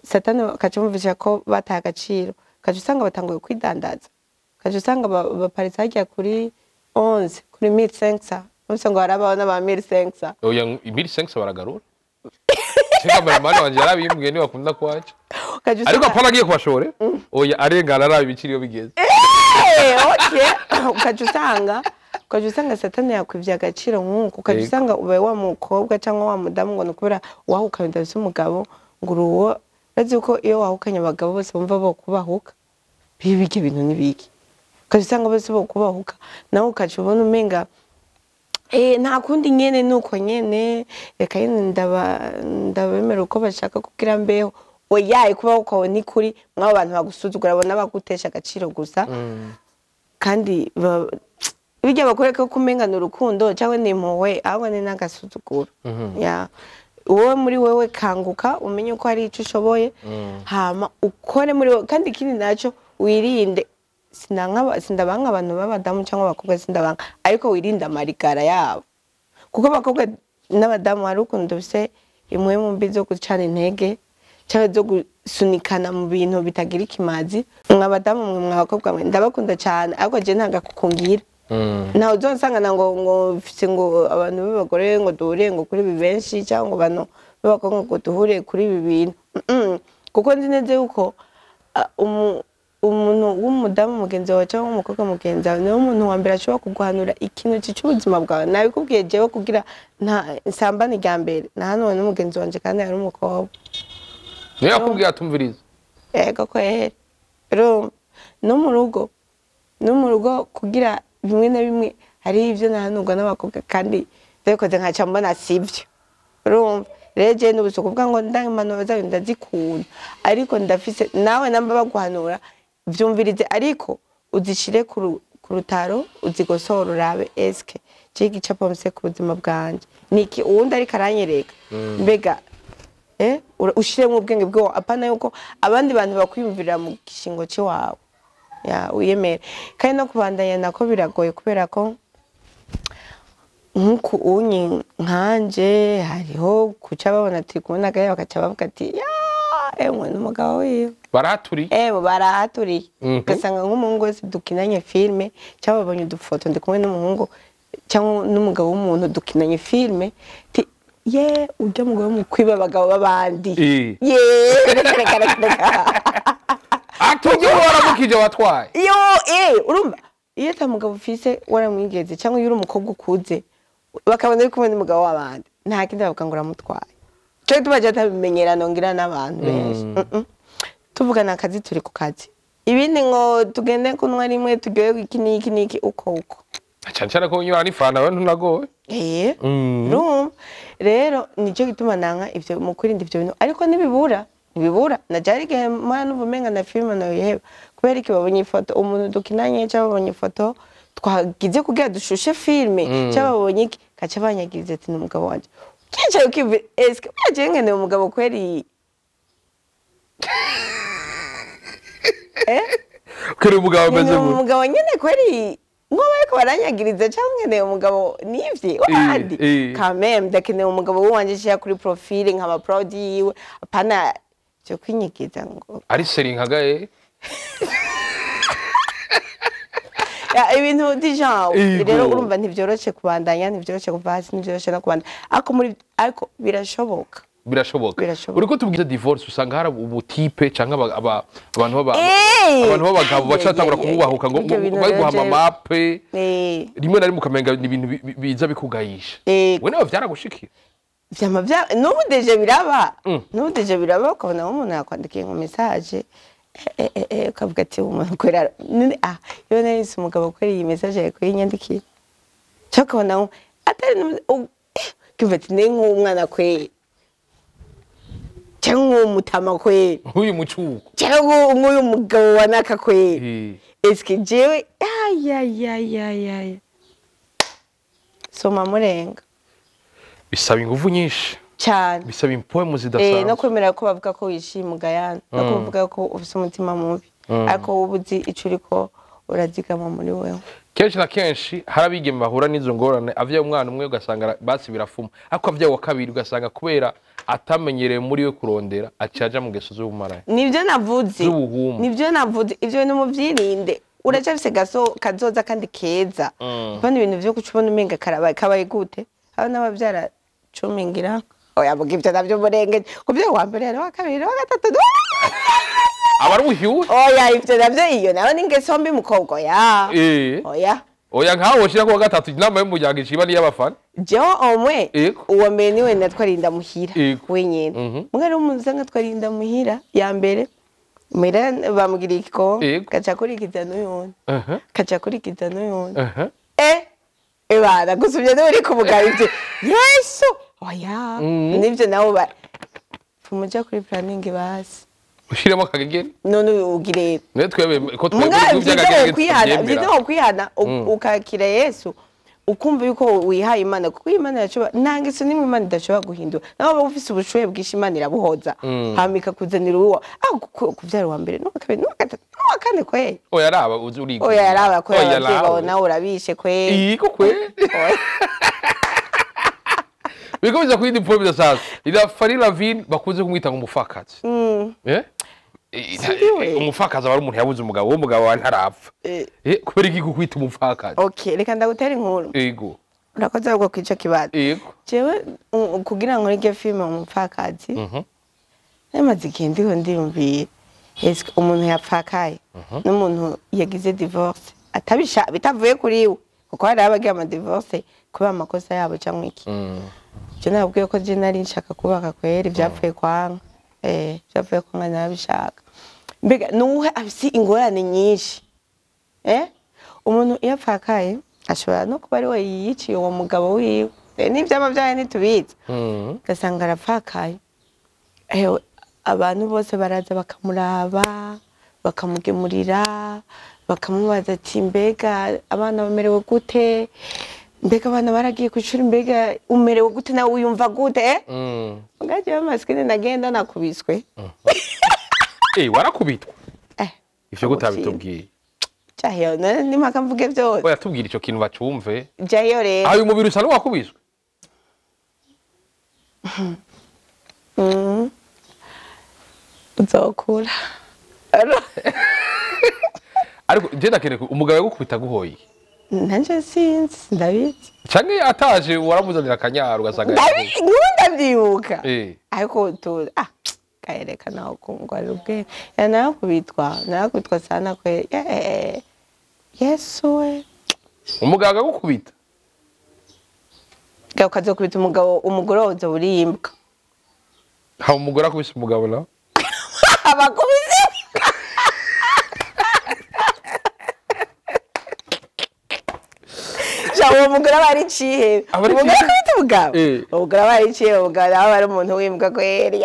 satani akacumvisha ko bataye agaciro, ukaca usanga batanguye kwidandaza, ukaca usanga baparitse harya kuri 11 kuri 1500, numvise ngo harabaho n'aba 1500. Oya, 1500 baragarura. Cameraman wanje yarabimbwiye ntibakunda kuhaca. Ariko apana agiye kubashore. Oya, arengana araba ibiciro iyo bigeze. Okay. Ukaca usanga satani yakwivye agaciro nk'uko, ukaca usanga ubaye wa mukobwa cyangwa wa mudamu ngo nukubera wahukanye udafise umugabo ngo uruwo. Urazi ko iyo wahukanye abagabo bose bumva bokubahuka, bibike ibintu n'ibiki, ukaca usanga bose bokubahuka, nawe ukaca ubona umenga nta kundi nyene nuko nyene, reka nyene ndabemera uko bashaka kugira mbeho. Oya, kubaho kwawe ni kuri mwabo bantu bagusuzugura, bona bagutesha agaciro gusa. Kandi bijya bakoreka ko umenga ni urukundo cyangwa ni impuhwe, ahubwo ni n'agasuzuguro. Wowe muri wewe kanguka umenye ko hari ico ushoboye, hama ukore muri wewe. Kandi ikindi naco wirinde, sindabanka abantu b'abadamu cyangwa abakobwa, sindabanka, ariko wirinde amarigara yabo. Kuko abakobwa n'abadamu hari ukuntu dufise impwemu mbi zo gucana intege cyangwa zo gusunikana mu bintu bitagira ikimazi. Mwa badamu mwe, mwa bakobwa mwe, ndabakunda cyane, ariko je nta gakukungira. Ntawe uzonsangana ngo mfise ngo abantu b'abagore ngo duhure ngo kuri ibi benshi, cyangwa ngo abantu b'abakobwa ngo duhure kuri ibi bintu. Kuko nzi neza yuko umuntu w'umudamu mugenzi wawe cyangwa umukobwa mugenzi wawe niwe muntu wa mbere ashobora kuguhanura ikintu cica ubuzima bwawe. Nabikubwiye jewe kugira nta nsambane rya mbere nahanuwe n'umugenzi wanje kandi yari umukobwa. Niyo yakubwiye atumviriza? Ego kweri. Urumva no mu rugo kugira bimwe na bimwe hari ibyo nahanurwa n'abakobwa kandi ndabikoze nkaca mbona sibyo. Urumva rero jewe n'ubu si ukuvuga ngo ndanga impanuro zayo, ndazikunda, ariko ndafise nawe namba baguhanura vyumvirize, ariko uzishire ku rutaro, uzigosore, urabe eske je igicapo mfise ku buzima bwanje niki uwundi ariko aranyereka mbega ushiremwo ubwenge bwawe, apana yuko abandi bantu bakwiyumvirira mu gishingo c'iwawe. Ya wiyemere. Kandi no kubandanya nako biragoye, kubera ko nk'uku unyi nkanje hariho kuca babona turi kumwe nagaye, bakaca bavuga ati ya emwe n'umugabo wiwe. Baraturiye. Ewe, barahaturiye. Ugasanga nk'umuhungu wese dukinanye filime, cyangwa babonye udufoto ndi kumwe n'umuhungu cyangwa n'umugabo w'umuntu dukinanye filime, ti ye ujya mugabo mu kwiba abagabo b'abandi. Ye, reka reka reka reka. Atujye waramukije watwaye. Yo, urumva iyo ata mugabo ufise waramwigeze, cyangwa iyo uri umukobwa ukuze bakabona uri kumwe n'umugabo w'abandi, nta kindi bavuga ngo uramutwaye. Cyo gituma je atabimenyera nongira n'abantu benshi. Tuvugana akazi, turi ku kazi, ibindi ngo tugende kunywa rimwe turyoherwe iki n'iki n'iki, uko uko. Cyane cyane ko unyura n'ifanta we ntunagowe. Urumva rero nicyo gituma nanka ivyo mu kwirinda ivyo bintu, ariko ntibibura, ntibibura. Na jari igihe mpora numva umenga na filime noyiheba kubera iki babonye ifoto umuntu dukinanye, cyangwa babonye ifoto twagize kugira dushushe filime, cyangwa babonye iki, kaca banyagiriza ati ni umugabo wanje. Ukicaye ukiyumvira eske buriya nkeneye umugabo kweri? Kuri umugabo ameze nkeneye gute? Umugabo nyene kweri nko bariko baranyagiriza, cyangwa nkeneye umugabo nivye wandi? Quand même ndakeneye umugabo wanje nshira kuri profile nkaba proud yiwe, apana cyo kwinyigiza ngo Ari seri nkagaye. Ya, ibintu du genre. Rero urumva ntivyoroshe kubandanya, ntivyoroshe kuva hasi, ntivyoroshe no kubandanya, ariko muri ariko birashoboka. Birashoboka. Birashoboka. Uriko tubwiza divorce, usanga hari ubutipe canke abantu baba abantu b'abagabo baca batangura kumubahuka ngo Ibyo bintu bari rero guhama mape rimwe na rimwe ukamenga ni ibintu biza bikugayisha. We nawe vyaragushikira? Vyama vya n'ubu déjà biraba. N'ubu déjà biraba, ukabona nk'umuntu yakwandikiye nka message, ukavuga ati umuntu kwera none ah iyo nahise umugabo kwera iyi message yakwinyandikiye, cyangwa ukabona atari ukivuga ati ni nk'umwana kwera cyangwa nk'umutama kwera nk'uyu mucuko cyangwa nk'uyu mugabo wa naka kwera. Eske jewe ayayayayaya soma murenga. Bisaba ingufu nyinshi. Cyane. Bisaba impoemu No zidasanzwe. Kwemera ko bavuga ko wishima ugayana, no kuvuga ko ufise umutima mubi, ariko wowe uzi ico uriko urazigama muri wewe. Kenshi na kenshi hari abigeme bahura n'izo ngorane, avyaye umwana umwe ugasanga basi birafuma, ariko avyaye wa kabiri ugasanga kubera atamenyereye muri we kurondera, aca aja mu ngeso z'ubumaraya, Nivyo navuze. z'ubuhumbu. Nivyo navuze, ivyo bintu muvyirinde. Uracafise gaso kazoza kandi keza. Ubona ibintu vyo guca ubona umenga karabaye kabaye gute, aho n'abavyara 10 ngira oya muga ivyo navyo murengeje kuvyara uwa mbere, uwa kabiri, uwa gatatu. Aba ari ubuhyuhe. Oya, ivyo navyo iyo nayo ni ingeso mbi mukobwa, oya. Oya. Oya, nkaho woshira kuwa gatatu, inama y'umuryango iciba n'iy'abafana. Jewe omwe uwa mbere niwe natwarinda muhira wenyene. Mugabo umuntu usanga twarinda muhira ya mbere muhira bamugiriye igikombe, gaca akurikiza n'uyundi, gaca akurikiza n'uyundi. Ebana gusubye niwe uri kumugaba ivyo yesu oya. Nivyo nawe ba fumuja kuri planning basi. Ushiremo akagegeri. None ugire Niyo twebwe ko twebwe muga ibihugu vyiza by'akagegeri wokwihana, tubyemera. vyiza wokwihana ukakira Yesu, ukumva yuko wihaye Imana, kuko Imana yashobora, nta ngeso nimwe Imana idashobora guhindura. Nawe waba ufise ubushuhe bwinshi, Imana irabuhoza, hama ikakuzanira uwo aho kuvyara uwa mbere n'uwa kabiri n'uwa gatatu n'uwa kane kweri. Oya, raba uzi uriga. Oya, raba kweri. Oya, Abavyeyi bawe raba. nawe urabishe kweri. Iyiko kweri. Oya. Bikomeza kuyindi point bidasanzwe. Ila Fanny Lavine bakunze kumwita ngo umufakazi. Eh? Sindiwe. Umufakazi aba ari umuntu yabuze umugabo, uwo mugabo wa ntarapfa. Kubera iki kukwita umufakazi? Okay, reka ndagutera inkuru. Yego. Urakoze ahubwo kwica kibazo. Yego. Jewe kugira ngo nige filime umupfakazi, namaze igihe ndiho ndiyumvira ese umuntu yapfakaye n'umuntu yagize divorce atabisha bitavuye kuri we, kuko hari abagira ama divorce kubera amakosa yabo cyangwa iki. Je nabwiye ko je nari nshaka kubaka kweri, byapfuye kwanga, byapfuye kwanga nabishaka. Mbega nuhe afise ingorane nyinshi? Umuntu iyo apfakaye ashobora no kuba ari we yiyiciye uwo mugabo wiwe, n'ivyama vyayo ntitubizi, ugasanga arapfakaye. Ewe, abantu bose baraza bakamuraba, bakamugemurira, bakamubaza ati mbega abana bamerewe gute, mbega abana baragiye kw'ishuri, mbega umerewe gute, nawe wiyumva gute? Ngaje masikini nagenda nakubiswe. Warakubitwa? Ivyo gute abitubwiye? Jahiyo, nimaka mvuge vyose. Oya, tubwire ico kintu bacumve. Jahiyo rero. Ayo umubiri usa n'uwakubiswe? Uzokura. Ariko je ndakeneye umugabo yagukubita guhoye. Nanje sinzi, ndabizi. Canke ataje waramuzanira akanyaro ugasanga ndavyibuka. Ariko tu kaereka naho kungwarira ubwenge. Narakubitwa sana kwe. Yesu we. Umugabo agukubita? Gaho ukazokubita umugabo umugore wawe uzoburimbwa. Ha, umugore akubise umugabo nawe? Abakubise. Uwo mugore aba ari icihe? Umugore akubita umugabo? Umugore aba ari icihe, umugabo aba ari umuntu w'imbwa kweri.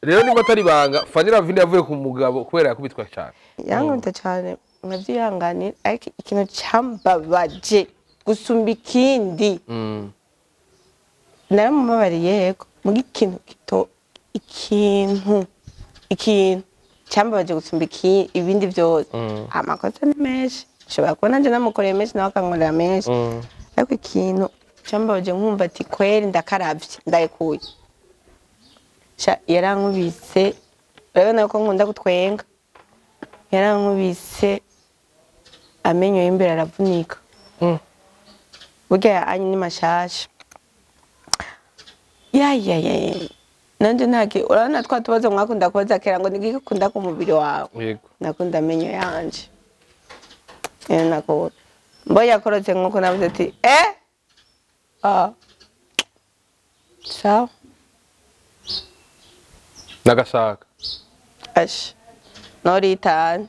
Rero niba atari ibanga, Fanny Lavine yavuye ku mugabo kubera yakubitwa cyane. Yankubita cyane, nkavyihanganira, ariko ikintu cambabaje gusumba ikindi. Naramubabariye yego, muga ikintu gito, ikintu cambabaje gusumba ibindi vyose. Amakosa ni menshi, nshobora kuba nanje namukoreye menshi nawe akankorera menshi. Ariko ikintu cambabaje nkumva ati kweri ndakaravye, ndayikuye. Yarankubise, urabona ko nkunda gutwenga. Yarankubise amenyo y'imbere aravunika. Burya anyi ni mashasha. Ya. Nanje ntaki, urabona twa tubazo mwakunda kubaza kera ngo nigiki ukunda ku mubiri wawe. Yego. Nakunda amenyo yanje. Nakunda. Mboya yakorotse nkuko navuze ati Sawa. Nagasaka. Ash. Noritana.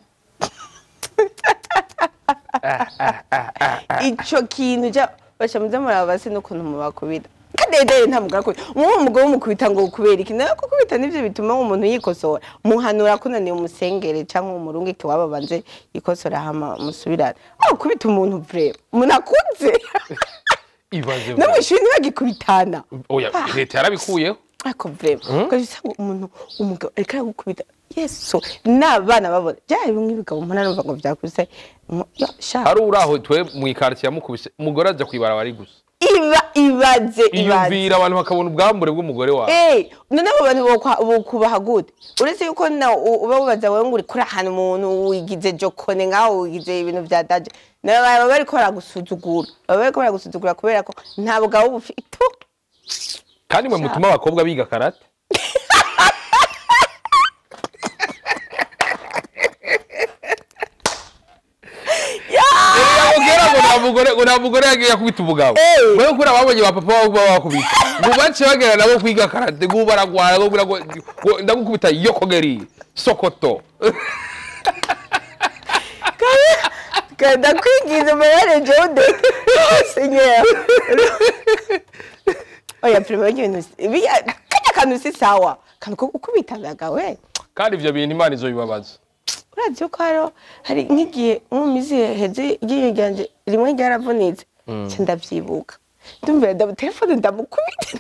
Ico kintu ja basha muze muraba se n'ukuntu mubakubita. Kadedere nta mugara kubita. Uwo mugabo mukubita ngo kubera iki? Nawe kukubita nivyo bituma umuntu yikosora. Muhanura kunaniye umusengere canke umurungike wababanze yikosora hama musubirane. Aho kubita umuntu vraiment. Umuntu akuze. Ibaze. No mwishuri ntibagikubitana. Oya, leta yarabikuyeho. Ariko vraiment, ugasanga umuntu umugabo ariko aragukubita. Yesu, n'abana babona. Byari bimwe ibigabo mbona numva ngo vyakubise. Hari uraho twe mu ikartier yamukubise, umugore aja kwibarabara ari gusa. Ibaze. Iyumvira abantu bakabona ubwambure bw'umugore wawe. None abo bantu bokubaha gute? Uretse yuko na uba wubaza wewe ngo uri kuri ahantu umuntu wigize jokone ngaho wigize ibintu vya daje. Nawe baba bariko baragusuzugura. Baba bariko baragusuzugura kubera ko nta bugabo bufite. Kandi mwe mutuma abakobwa biga karate? Ngo mugore yagiye akubita umugabo. Wewe kuri ababonye ba papa wabo bakubita. Ngo bace bagera nabo kwiga karate, ngo baragwara, ngo ndagukubita yokogeri sokoto. Kada kwigiza mabare jode. Seigneur. Oya primo ibintu kajya kantu si sawa. Kantu ko ukubitanaga we. Kandi ivyo bintu Imana izobibabaza. Urazi ko hari nk'igihe mu mizi heze igihe ryanje rimwe ryaravunitse nca ndavyibuka. Ndumva ndamutelefone ndamukubita.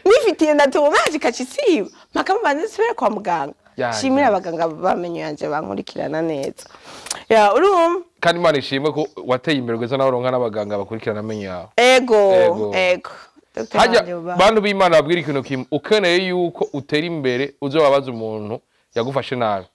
Nifitiye ndatumaje kacisiba mpaka nsubire kwa muganga. Shimira abaganga bamenyo yanje bankurikirana neza. Ya urumva Kandi Imana ishimwe ko wateye imbere ugeze nawe uronka n'abaganga bakurikirana amenyo yawe. Ego. Ego. Ego. Dr. Hajya wanje uba. bantu b'Imana babwira ikintu kimwe: ukeneye yuko utera imbere, uzobabaza umuntu yagufashe nabi.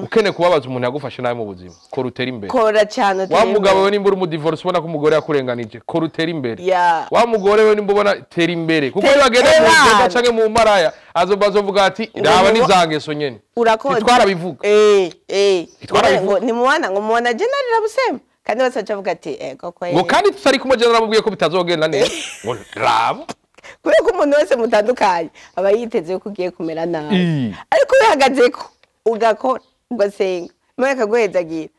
Ukeneye kubabaza umuntu yagufashe nabi mu buzima, kora utere imbere. Kora cyane utere Wa mugabo imbere. we, nimba uri umudivorce, ubona ko umugore yakurenganije, kora utere imbere. Ya. Wa mugore we, nimba ubona, tera imbere, kuko Tera iyo bagenda mu imbere. nzoga canke mu maraya, azoba azovuga ati: "Raba n'izangeso nyene." Urakoze. Ntitwarabivuga? Eh. Ntitwarabivuga? Ngo nimubona, ngo mubona je narira busema, kandi bose baca bavuga ati: "Ego ko." Ngo kandi tutari kumwe, je naramubwiye ko bitazogenda neza, ngo raba. Kubera ko umuntu wese mutandukanye aba yiteze ko ugiye kumera nabi, ariko wihagazeko, ugakora, ugasenga, Imana ikaguhezagira,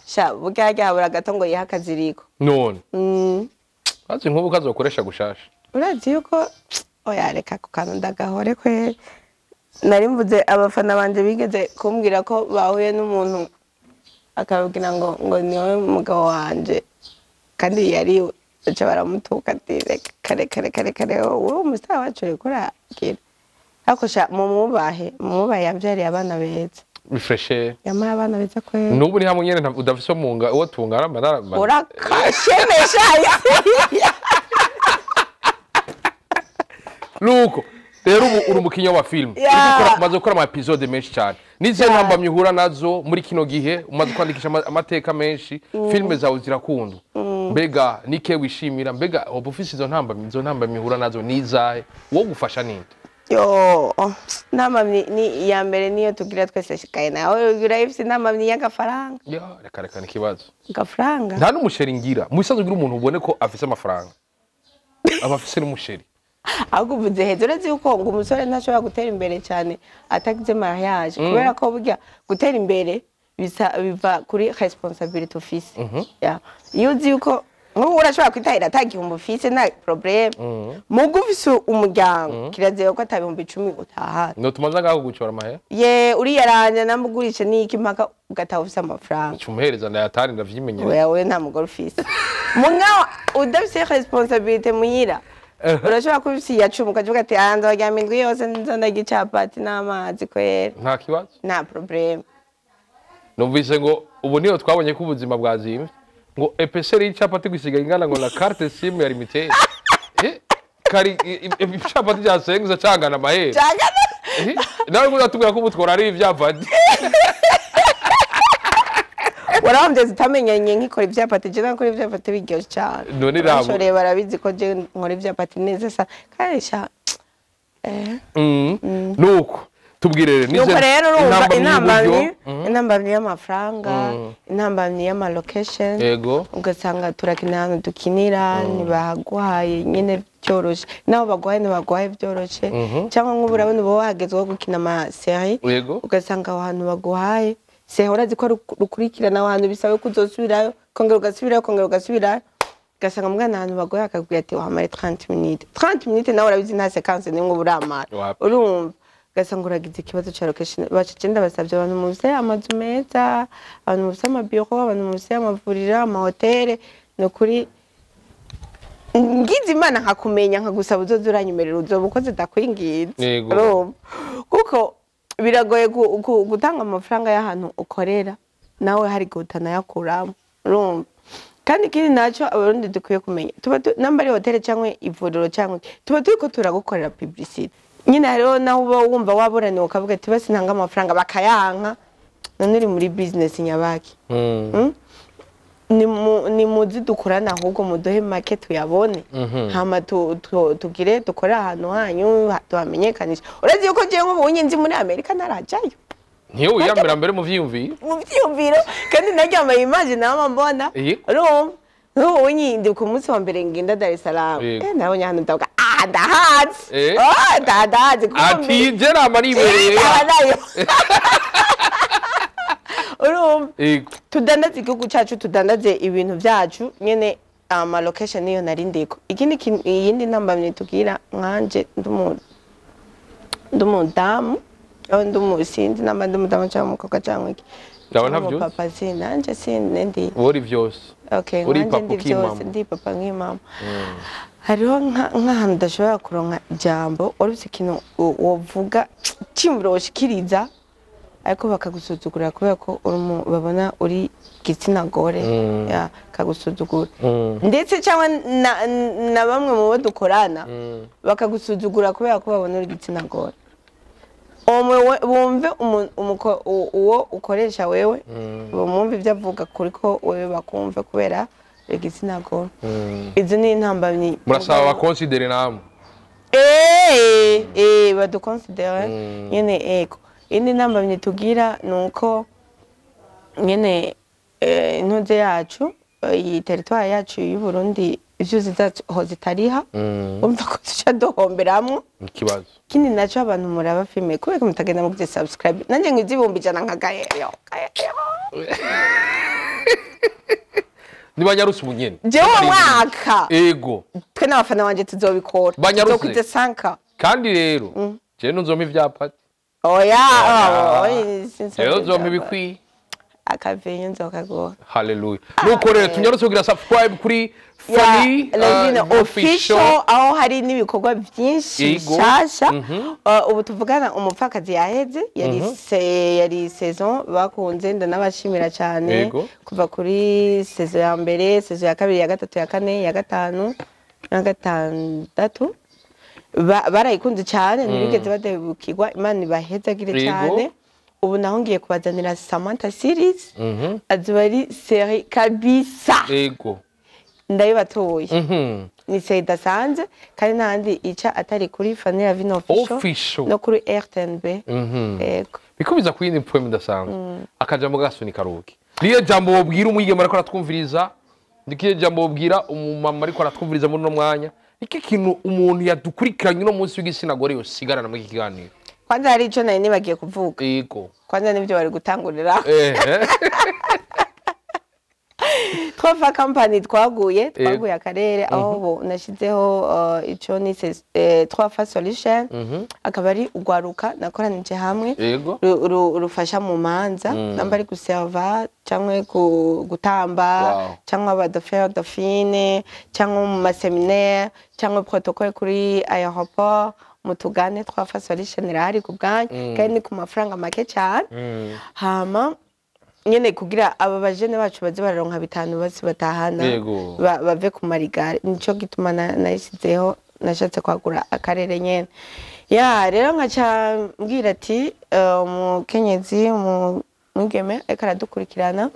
sha burya harya habura gato ngo yihe akaziriko. None kazi nk'ubu kazokoresha gushasha. Urazi yuko, oya, reka ku kantu ndagahore kwe. Nari mvuze abafana banje bigeze kumbwira ko bahuye n'umuntu akababwira ngo niwe mugabo wanje kandi yari we, baca baramutuka ati: "Reka reka reka reka reka, wowe umustar wacu uriko uragira." Ariko sha mumwubahe, mumwubahe, yavyariye abana beza. Bifreshe. Yampaye abana beza kweri. N'ubu ni hamwe nyene udafise munga uwo tungana Urakashemesha. Nuko rero ubu uri umukinnyi wa film. Umaze gukora ama episode menshi cyane. Nizihe ntambamyi uhura nazo muri kino gihe? Umaze kwandikisha amateka menshi, filime zawe zirakundwa. Mbega nike wishimira? Mbega waba ufise izo ntambamyi? Izo ntambamyi uhura nazo nizahe? Wo gufasha ninde? Yo, intambamyi ni iya mbere niyo tugira twese, shikaye nawe urayifise, intambamyi y'agafaranga. Ya, reka reka, ni ikibazo. Agafaranga. Nta n'umuchéri ngira. Mu bisanzwe ugira umuntu ubone ko afise amafaranga, aba afise n'umuchéri. Ahubwo uvuze heza. Uretse yuko ngo umusore ntashobora gutera imbere cyane atagize mariage, kubera ko burya gutera imbere bisa biva kuri responsabilité ufise. Ya. Iyo uzi yuko nk'ubu urashobora kwitahira ata gihumbi ufise, nta problème, mugo ufise umuryango, kirazira ko ata 10,000 utahana. No tumaze ngaho gucora amahera. Ye, uriyaranja namugurisha n'iki mpaka ugataha ufise amafaranga. Cumuhereza ndayatari, ndavyimenyereza. Oya, we nta mugore ufise, mugabo udafise responsabilité muhira, urashobora kuba ufise iya 10 ukavuga ati: "Ah, nzoryama indwi yose, nza ndarya icapati n'amazi kwera." Nta kibazo. Nta problème. Numvise ngo ubu niyo twabonye ko ubuzima bwazimvye, ngo épaisseur y'icapati gusigaye ingana ngo na carte SIM ya Lumitel. Kari icapati cya senguza cangana amahera. Cangana. Nawe ngo uratubwira ko ubu twora ari ivyapati. Warahomvye zitamenyanye nkikora ivyapati. Je nakora ivyapati biryoshe cane. None rabo. Abashoreye barabizi ko je nkora ivyapati neza sa kandi sha. Nuko tubwire rero. Nuko rero urumva, intambamyi intambamyi y'uburyo. Intambamyi y'amafaranga, intambamyi y'amalocation. Ugasanga turakina ahantu dukinira ntibaguhaye nyine byoroshe, naho baguhaye ntibaguhaye byoroshe, cyangwa nk'ubu urabona uba wahageze wo gukina amaséries, ugasanga aho hantu baguhaye série, urazi ko rukurikirana, aho hantu bisaba ko uzosubirayo, kongera ugasubirayo, kongera ugasubirayo, ugasanga mwana ahantu baguhaye akakubwira ati: "Wahamare 30 minutes." 30 minutes nawe urabizi nta séquence nimwe uba uramara. Wapi. Urumva ugasanga uragize ikibazo ca location. Baca ndabasabye, abantu mufise amazu meza, abantu mufise amabiro, abantu mufise amavuriro, amahoteli, ni ukuri ngize Imana nkakumenya, nkagusaba uzoza uranyemerera, uzoba ukoze, ndakwinginze. Urumva, kuko biragoye gutanga amafaranga y'ahantu ukorera nawe hari igihe utanayakuramo. Urumva, kandi ikindi nacyo Abarundi dukwiye kumenya, tuba namba ari hoteli cyangwa ivuriro cyangwa iki, tuba turiko turagukorera publicity nyine. Hariho naho uba wumva waburaniwe, ukavuga ati: "Basi ntanga amafaranga," bakayanka. None uri muri business nyabaki? Ni muzi dukorana, ahubwo muduhe make tuyabone, hama tugire dukore ahantu hanyu tuhamenyekanisha. Uretse yuko jewe nk'ubu nzi muri Amerika ntarajayo. Ntiyo wiyambira mbere mu vyiyumviro. Mu vyiyumviro, kandi naryamaye image nama mbona. Urumva nk'ubu ndi ku munsi wa mbere ngenda Dar es Salaam, nabonye ahantu ndavuga: "Ah, ndahazi." Ah, ndahazi kuko Ati: "Je nama nibereye." Nayo urumva, tudandaze igihugu cyacu, tudandaze ibintu byacu nyene. Ama location niyo nari ndiko. Ikindi iyindi ntambamye tugira, nkanje ndumudamu aho sinzi namba ndi umudamu cyangwa umukobwa cyangwa iki. Ndabona Cyangwa vyose. umupapa, nanje sindi ndi. Uri vyose. Okay. Uri Nkanje papa ndi ukimama. byose, ndi papa nk'imama. Hariho nk'ahantu udashobora kuronka ijambo, wari ufise ikintu wovuga, cyiyumviro woshikiriza. Ariko bakagusuzugura kubera ko uri babona uri gitsina gore, ya, bakagusuzugura, ndetse cyangwa na bamwe mu bo dukorana bakagusuzugura kubera ko babona uri gitsina gore. Bumve uwo ukoresha wewe, bumve ibyo avuga kuri ko wewe bakumve kubera uri gitsina gore. Izo ni intambamyi. Murasaba bakonsidere namwe. Badukonsidere nyene, ego. Indi ntambamyi tugira ni uko nyene intuze yacu, iyi territoire yacu y'u Burundi, ivyuzi zacu ho zitariha, umva ko tuca duhomberamwo. Ikibazo. Ikindi naco, abantu muraba filme, kubera ko mutagenda mugize subscribe, nanje ngo 100,000 nka Gael Gael. Nibanyarutse ubunyene. Jewe uwo mwaka twe n'abafana banje tuzobikora. Banyarutse. Tuzokwize 5. Kandi rero jewe ntuzompa ivyapati. Oya. Oya. Rero nzompa ibikwiye. Akavinyo nzokaguha. Haleluya. Nuko rero tunyarutse kugira subscribe kuri Fanny Lavine Official, aho hari n'ibikorwa byinshi bishasha. Ubu tuvugana Umupfakazi yaheze, yari saison bakunze, ndanabashimira cyane. Kuva kuri saison ya mbere, saison ya kabiri, ya gatatu, ya kane, ya gatanu na gatandatu, barayikunze cyane, ntibigeze badebukirwa. Imana ibahezagire cyane. Ubu naho ngiye kubazanira Samantha series, azoba ari série kabisa. Ndabibatoye. Ni série idasanzwe kandi n'ahandi ica atari kuri Fanny Lavine Official Official. no kuri RTNB. Yego. Bikubiza ku yindi poem idasanzwe, akajambo gasunika ruki. Niyo jambo wobwira umwigeme ariko aratwumviriza? Nikiye jambo wobwira umumama ariko aratwumviriza muri uno mwanya? Iki kintu umuntu yadukurikiranye uno munsi w'igitsina gore yosigarana muri iki kiganiro? Kwanza hari ico nari nibagiye kuvuga. Kwanza nibyo bari gutangurira. Twafa company twaguye akarere, aho ubu nashizeho ico nise Twafa Solution, akaba ari ugwaruka nakoranije hamwe rufasha mu manza, namba ari guserva cyangwa gutamba cyangwa abadauphin, dauphine, cyangwa mu maseminaire, cyangwa protocole kuri aéroport. Mutugane, Twafa Solution irahari ku bwanyu kandi ni ku mafaranga make cyane. Hama nyene kugira aba bajene bacu baze bararonka 5 basi batahana, bave ku marigare. Nico gituma nayisizeho, nashatse kwagura akarere nyene. Ya rero nkaca mbwira ati umukenyezi, umwigeme ariko aradukurikirana,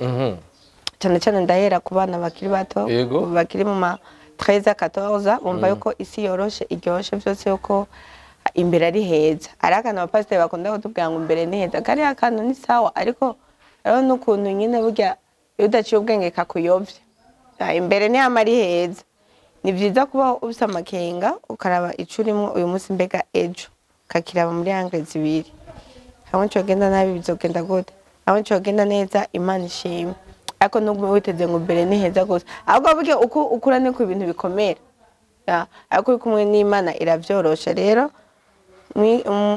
cyane cyane ndahera ku bana bakiri bato, bakiri mu ma 13, 14, bumva yuko isi yoroshe, iryoshe byose, yuko imbere ari heza. Ari akantu abapasiteri bakunda kutubwira ngo imbere ni heza, kariya kantu ni sawa, ariko hariho n'ukuntu nyine burya iyo udaciye ubwenge kakuyobya. Ah, imbere ni hama ari heza. Ni byiza kuba ufise amakenga, ukaraba ico urimwo uyu munsi, mbega ejo, ukakiraba muri angle zibiri: hamwe cogenda nabi bizogenda gute, hamwe cogenda neza Imana ishimwe. Ariko ntugume witeze ngo imbere ni heza gusa, ahubwo burya uko ukura niko ibintu bikomera. Ya, ariko uri kumwe n'Imana iravyorosha. Rero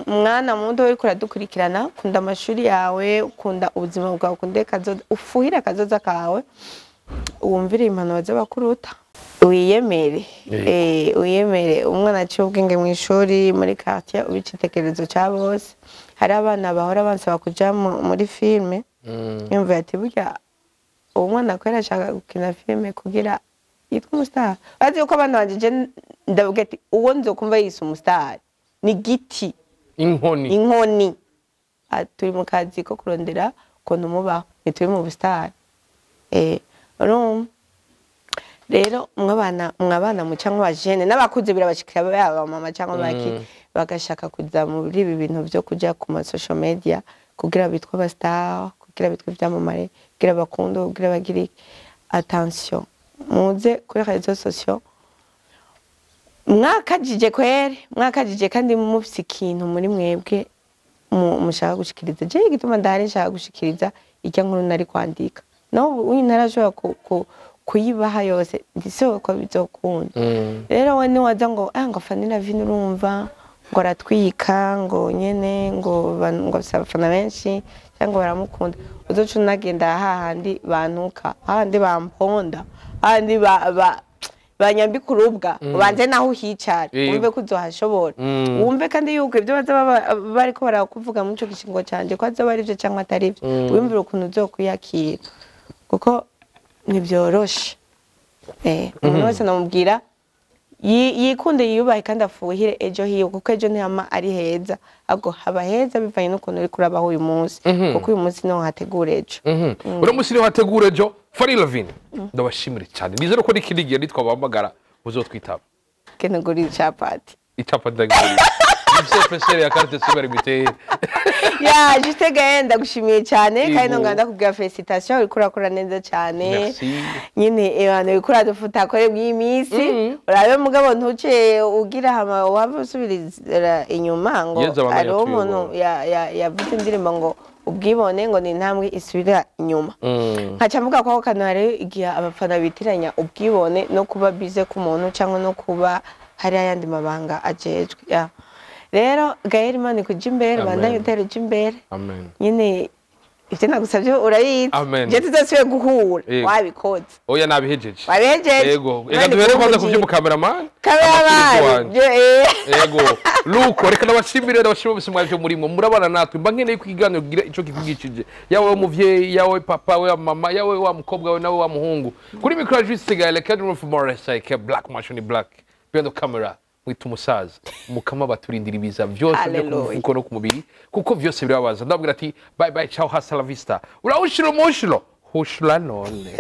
mwana muto uriko uradukurikirana, kunda amashuri yawe, ukunda ubuzima bwawe, ukunde kazoza, ufuhire akazoza kawe, wumvire impanuro z'abakuruta, wiyemere. Wiyemere. Umwana aciye ubwenge mu ishuri, muri quartier, uba icitegererezo ca bose. Hari abana bahora bansaba kuja muri filme, yumva ati burya uwo mwana ko yarashaka gukina filme kugira yitwa umustar. Bazi yuko abana banje, je ndavuga ati uwo nzokumva yise umustar ni giti. Inkoni. Inkoni. Ah, turi mu kazi ko kurondera ukuntu mubaho, ntituri mu bustar. Urumva rero mwabana mu cyangwa abajene n'abakuze birabashikira, baba mama cyangwa baki, bagashaka kuza muri ibi bintu byo kuja ku ma social media kugira bitwe aba star, kugira bitwe ivyamamare, kugira bakunde, kugira bagire attention. Muze kuri réseaux sociaux mwakajije kwere, mwakajije kandi mufise ikintu muri mwebwe mushaka gushikiriza. Je igituma ndahari, nshaka gushikiriza irya nkuru nari kwandika, no uyu ntarashobora kuyibaha yose, ndise ko bizokunda. Rero we niwaza ngo ngo Fanny Lavine, urumva ngo aratwika, ngo nyene ngo ngo afise abafana benshi cyangwa baramukunda, uzoca unagenda hahandi bantuka, hahandi bamponda, hahandi ba, ba, Banyambika urubwa, ubanze naho uhicara, wumve ko uzohashobora, wumve kandi yuko ibyo baza bariko barakuvuga muri ico gishingo canje ko azoba ari vyo cyangwa atari vyo, wiyumvire ukuntu uzokwiyakira, kuko ntibyoroshe. Umuntu wese namubwira yikunde, yiyubahe kandi afuhire ejo hiwe, kuko ejo ntihama ari heza, ahubwo haba heza bivanye n'ukuntu uriko urabaho uyu munsi, kuko uyu munsi niho hategura ejo. Uno munsi niho hategura ejo. Fanny Lavine, ndabashimire cyane. Nizere ko n'ikindi gihe nitwabahamagara uzotwitaba. Kenugurira icapati. Icapa ndagurira nifise épaisseur ya carte SIM biteye. Ya juste Gaël, ndagushimiye cyane kandi nongera ndakubwira félicitation, uriko urakora neza cyane. Merci. Nyine abantu uriko uradufuta kore mw'iyi minsi, urabe mugabo ntuce ugira hama waba usubiriza inyuma ngo Yezu abandanye hariho atuyobora. umuntu yavuze indirimbo ngo ubwibone ngo ni intambwe isubira inyuma. Nkaca mvuga ko ako kantu hariho igihe abafana bitiranya ubwibone no kuba bize ku muntu cyangwa no kuba hari ayandi mabanga ajejwe. Ya. Rero Gaël, Imana ikuja imbere. Amen. Bandanye utera uja imbere. Amen. Nyine ivyo nagusavye urabizi. Amen. Je tuzasubiye guhura Yego. wabikoze. Oya, nabihejeje. Wabihejeje. Yego. Imana Reka duhere kwanza ikuhe. ku vy'umukameramani. Cameraman. Yego, luko reka ndabashimire, ndabashimire bose mwavyo murimo murabana natwe. Mba nkeneye ko ikiganiro kigira ico kivugishije, yawe we muvyeyi, yawe papa, we mama, yawe wa mukobwa, we nawe wa muhungu. Kuri micro ya Juste Gaël Kadrum from RSI Black Machine Black, behind the camera mwita umusaza mukama. Baturindira ibiza vyose byo ku Hallelujah. mufuko no ku mubiri, kuko vyose birababaza. Ndababwira ati bye bye, ciao, hasta la vista. Urawushira umushiro hushura none.